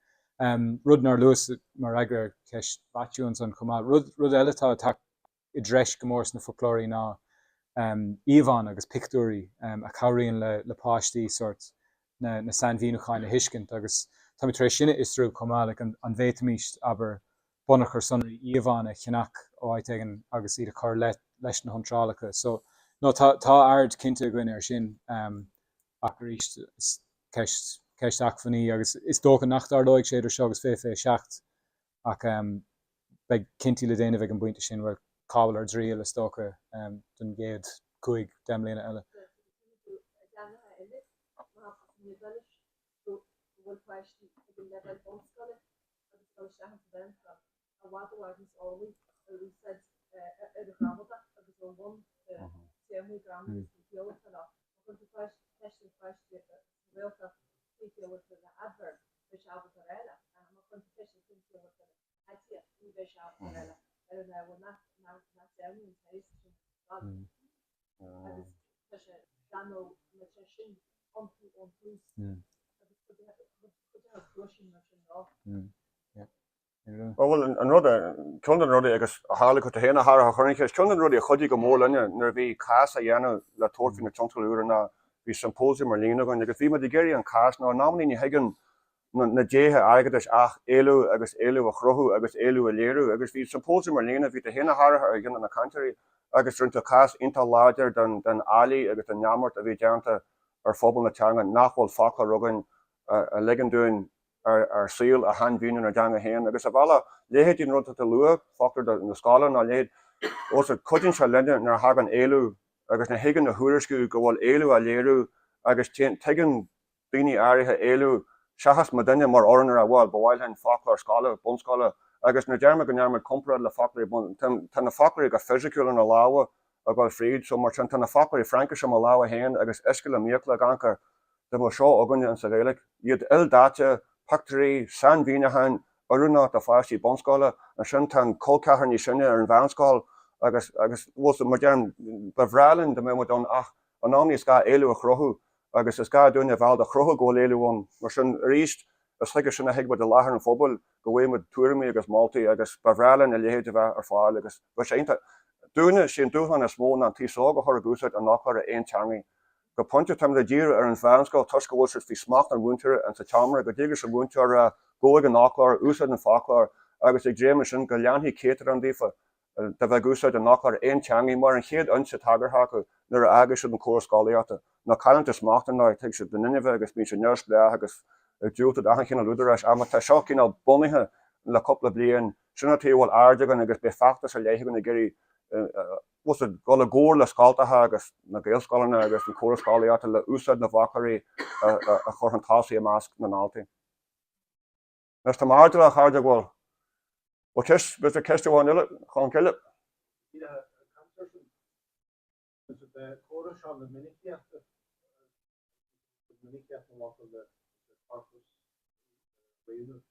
Speaker 2: rud nár luas mar fhreagra ar cheist Mhaitiú ansan chomh maith, rud rud eile atá ag teacht i dtreis go mór sna foclóirí ná íomhánna agus pictiúirí a chabhraíonn le páistí sórt na sainmhíniúcháin a thuiscint agus táimid tar éis sin a fhiosrú chomh maith, like an bhféadfaimis, abair, bunachar sonraí íomhánna a cheannach ó áit éigin agus iad a chur leis na hiontrálacha. So, no, tá tá aird cinnte againn air sin ach arís is ceist ceist acmhainní agus is dócha nach dtarlóidh sé idir seo agus 2027 ach beidh cinntí le déanamh ag an bpointe sin, bhuel, cá bhfuil ár dtriall, is dócha, don gcéad chúig, 10 mbliana eile.
Speaker 3: aidiacht, ní bheidh sé ábalta eile ar an ábhar nach nach deimhin an saghas sin scoil agus tá sé gan nó na sé sin iontu ón tús agus cuid de cluaisín mar sin leo.
Speaker 1: Bhuel, an rud, ceann de na rudaí agus a tharla go féin a tharla a chuir an cheist, ceann de na rudaí a chuidigh go mór linne nuair a bhí cás á dhéanamh le tabhairt faoi na tionscadail úra ná bhí symposium ar líne againn agus bhí muid ag iarraidh an cás nó in amannaí ní thuigeann na déithe airgeadais ach éileamh agus éileamh a chruthú agus éileamh a léiriú. Agus bhí symposium ar líne, bhí tú féin a Shártha ar dhuine de na cainteoirí agus rinne tú cás iontach láidir den fhaillí agus den neamart a bhí déanta ar phobal na teanga nach bhfuil foclóir againn a ligeann dúinn ár saol a shainmhíniú inár dteanga féin. Agus ar bhealach, leithéidí an rud atá tú a lua, foclóir na scoile nó a leithéid, cuidíonn sé linne nuair a thagann éileamh agus nuair a thigeann a thuairisciú go bhfuil éileamh á léiriú agus tuigeann daoine áirithe éileamh seachas muidinne mar fhoireann a rá bhuel, ba mhaith linn foclóir scoile, bunscoile agus nuair a deir mé go ndearna muid comparáid le foclóirí bun, tá na foclóirí go fisiciúil inár lámha ag dul fríd so mar sin tá na foclóirí Fraincise i mo lámha féin agus uisce le m'fhiacla ag amharc dá mbeadh seo againne insa Ghaeilge. Iad ildaite, pictiúirí, sainmhíniúcháin, oiriúnach do pháistí bunscoile, ansin tá an col ceathar níos sine ar an mheánscoil agus, agus bhuel mar deirim, ba bhreá linn dá mbeadh muid ann ach in amannaí is gá éileamh a chruthú agus is gá dúinne a bheith ábalta a chruthú go bhfuil éileamh ann. Mar sin, arís, is chuige sin a thig muid i láthair an phobail, go bhfaighidh muid tuairimí agus moltaí agus ba bhreá linn a leithéid a bheith ar fáil agus bheadh sé iontach. Dúinne, sé an dúshlán is mó ná an t-aos óg a chur ag úsáid an fhoclóra aonteangaigh. Go pointe, táimid ag díriú ar an mheánscoil toisc go bhfuil siad faoi smacht an mhúinteora in sa tseomra, go dtig leis an mhúinteoir a rá, gabh ag an fhoclóir, úsáid an foclóir agus ag dréim ansin go leanfaidh céatadán daofa. de bheith ag úsáid an fhoclóra aonteangaigh mar an chéad fhoinse tagartha acu nuair a fhágfaidh siad an córas scolaíochta. Nó cailleann siad smacht ar ndóigh, tig siad na Nínive agus bíonn siad neamhspleách agus ag diúltú d'achan chineál údaráis. Ach má tá seo cineál bunaithe le cúpla bliain, sin an taobh a bhfuil aird againn agus beidh feachtas ar leith againn ag iarraidh bhfuil dul i gcomhar le scoltacha agus na Gaelscoileanna agus an córas scolaíochta le úsáid na bhfoclóirí a chur chun tosaigh i measc na ndaltaí. Anois tá mé airdeallach a chairde go bhfuil bhfuil ceist, b'fhéidir ceist amháin eile, Colm Cille.
Speaker 6: Díreach ag caint air sin, is é córas seo na minicíochta, minicíocht na bhfocal le corpas a rianú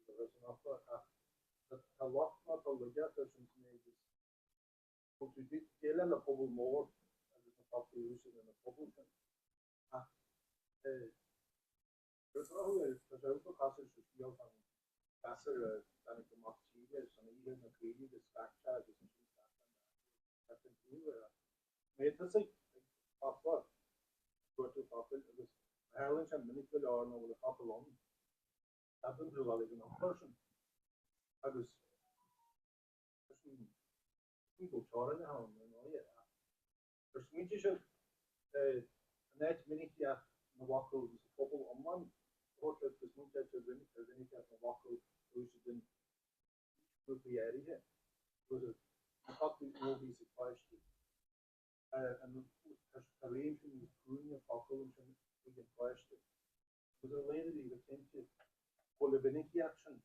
Speaker 6: agus an fhoclóir ach tá locht nó tá laigeacht air sin sa méid is go bhfuil tú ag déileáil le pobal mór agus na foclaí a úsáid ina pobal sin ach Ar an drochuair, tá sé iontach cosúil leis an scéal fán ghasúr a tháinig amach tíre san oíche na caoirigh agus scaip sé agus ansin scaip sé an taobh air. go leor nach bhfuil an focal ann, ceapann tú bhuel ag an fhoclóir sin agus sin go bhfuil teorainneacha ann ar ndóighe ach ar smaointigh sibh an áit mhinicíocht na bhfocal sa phobal iomlán a thabhairt leat go smaointeodh ar mhinicíocht na bhfocal a úsáideann aoisghrúpaí áirithe agus na foclaí is mó a bhíos ag páistí. Tá réimse níos cúinge focal ansin ag an pháiste. Agus ar a laghad a bhí go cinnte go bhfuil an mhinicíocht sin,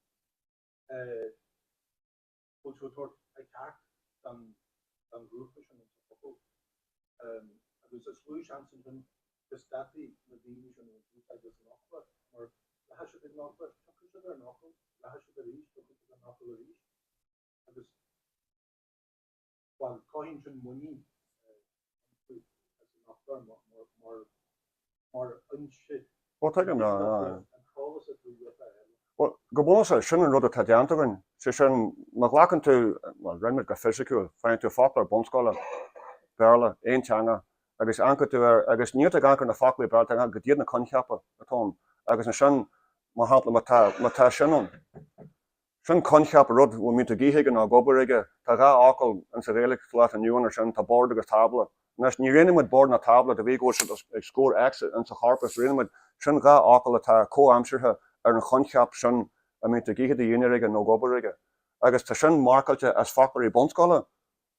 Speaker 6: go bhfuil tú ag tabhairt a ceart don ghrúpa sin sa phobal. Agus is lú seans ansin go stopfaidh na daoine sin ag úsáid an fhoclóir, mar rachaidh siad ag an fhoclóir, tiocfaidh siad ar an fhocal, rachaidh siad arís, tiocfaidh siad ar an fhocal arís. Agus. Bhuel, cothaíonn sin muinín iontu as an fhoclóir mar fhoinse
Speaker 1: Bhuel, tuigim,
Speaker 6: an t-eolas atá uait a fháil.
Speaker 1: Bhuel, go bunúsach, sin an rud atá déanta againn. Sé sin, má ghlacann tú, bhuel, rinne muid go fisiciúil, faigheann tú foclóir bunscoile, Béarla, aon teanga, agus amharcann tú air, agus níl tú ag amharc ar na foclaí Béarla, tá tú ag amharc cad iad na coincheapa atá ann. Agus ansin, mar shampla, má tá, má tá sin ann, Sin coincheap, rud a mbíonn tú ag ithe aige nó ag obair aige. Tá 2 fhocal insa Ghaeilge sa lá atá inniu ann ar sin, tá bord agus tábla. Anois, ní roghnaíonn muid bord ná tábla de bhrí go bhfuil siad ag scór X insa chorpas, roghnaíonn muid, sin 2 fhocal atá comhaimseartha ar an choincheap sin a mbíonn tú ag ithe do dhinnéar aige nó ag obair aige. Agus tá sin marcáilte as foclóirí bunscoile.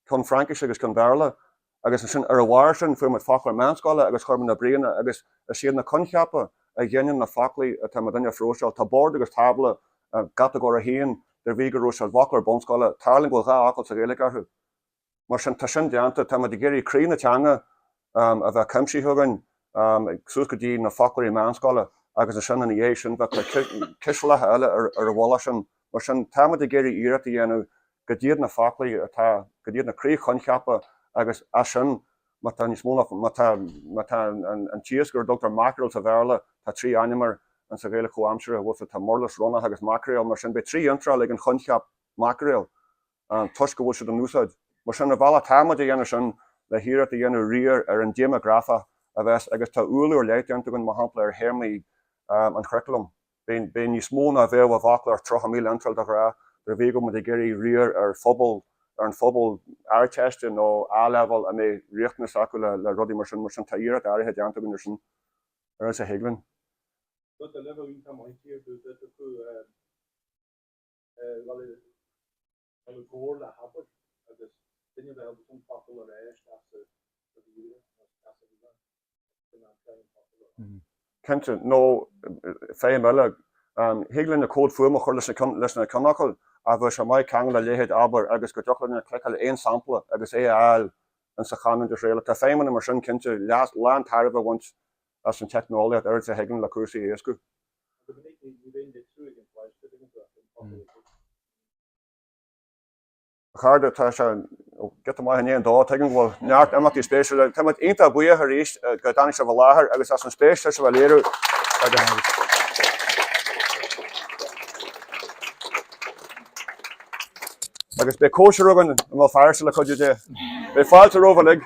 Speaker 1: ceann Fraincise agus ceann Béarla, agus ansin ar a bharr sin fuair muid foclóir meánscoile agus chuir muid na bríonna agus is iad na coincheapa a ghineann na foclaí atá muidinne a phróiseáil. Tá bord agus tábla i gcatagóir 1 de bhrí go raibh sé i bhfoclóir bunscoile, tarlaíonn go bhfuil 2 fhocal sa Ghaeilge orthu. Mar sin tá sin déanta, tá muid ag iarraidh croí na teanga a bheith cuimsithe againn suas go dtí na foclóirí meánscoile agus ansin ina dhiaidh sin bheadh cisealacha eile ar a mhullach sin. Mar sin tá muid ag iarraidh iarracht a dhéanamh cad iad na foclaí atá, cad iad na croí-choincheapa agus as sin má tá níos mó ná, má tá, má tá an t-iasc ar a dtugtar mackerel sa Bhéarla, tá 3 ainm air insa Ghaeilge chomhaimseartha, bhfuil tá murlus, ronnach agus maicréal, mar sin beidh 3 iontráil ag an choincheap maicréal toisc go bhfuil siad in úsáid. Mar sin, ar bhealach tá muid a dhéanamh sin le hiarracht a dhéanamh riar ar an déimeagrafach a bheas agus tá ualú ar leith déanta againn, mar shampla, ar théarmaí an churaclaim. Beidh níos mó ná bheadh i bhfoclóir 30,000 iontráil de ghnáth de bhrí go bhfuil muid ag iarraidh riar ar phobal, ar an phobal Ardteiste nó A-Leibhéal a mbeidh riachtanas acu le rudaí mar sin. Mar sin tá iarracht áirithe déanta againn ar sin, ar fhad is a thig linn.
Speaker 6: Rud eile a bheadh iontach maith thiar dúinn dá dtiocfadh dul i gcomhar le hAbair agus duine a bheith ábalta an focal a rá isteach sa ríomhaire nó isteach sa ríomhaire agus go n-aimseoidh an focal a rá.
Speaker 1: Cinnte, nó feidhm eile, thig linn na comhaid fuaime a chur leis na ceannfhocail ach bheadh sé maith ceangal le leithéid Abair agus go dtiocfadh linn cliceáil aon sampla agus é a fháil insa chanúint is réalaí. Tá feidhmeanna mar sin cinnte, leas lán tairbhe a bhaint as an teicneolaíocht oiread is a thig linn le cúrsaí a éascú.
Speaker 6: Go minic ní bhíonn litriú ag an pháiste, tuigeann tú, ach an focal a thuig.
Speaker 1: A chairde, tá sé giota maith i ndiaidh a dó, tuigim go bhfuil neart imeachtaí spéisiúla. Tá muid iontach buíoch arís go dtáinig sibh i láthair agus as an spéis atá sibh a léiriú agus agus beidh cóisir againn i mBéal Feirste le cuidiú Dé. Beidh fáilte romhaibh uilig.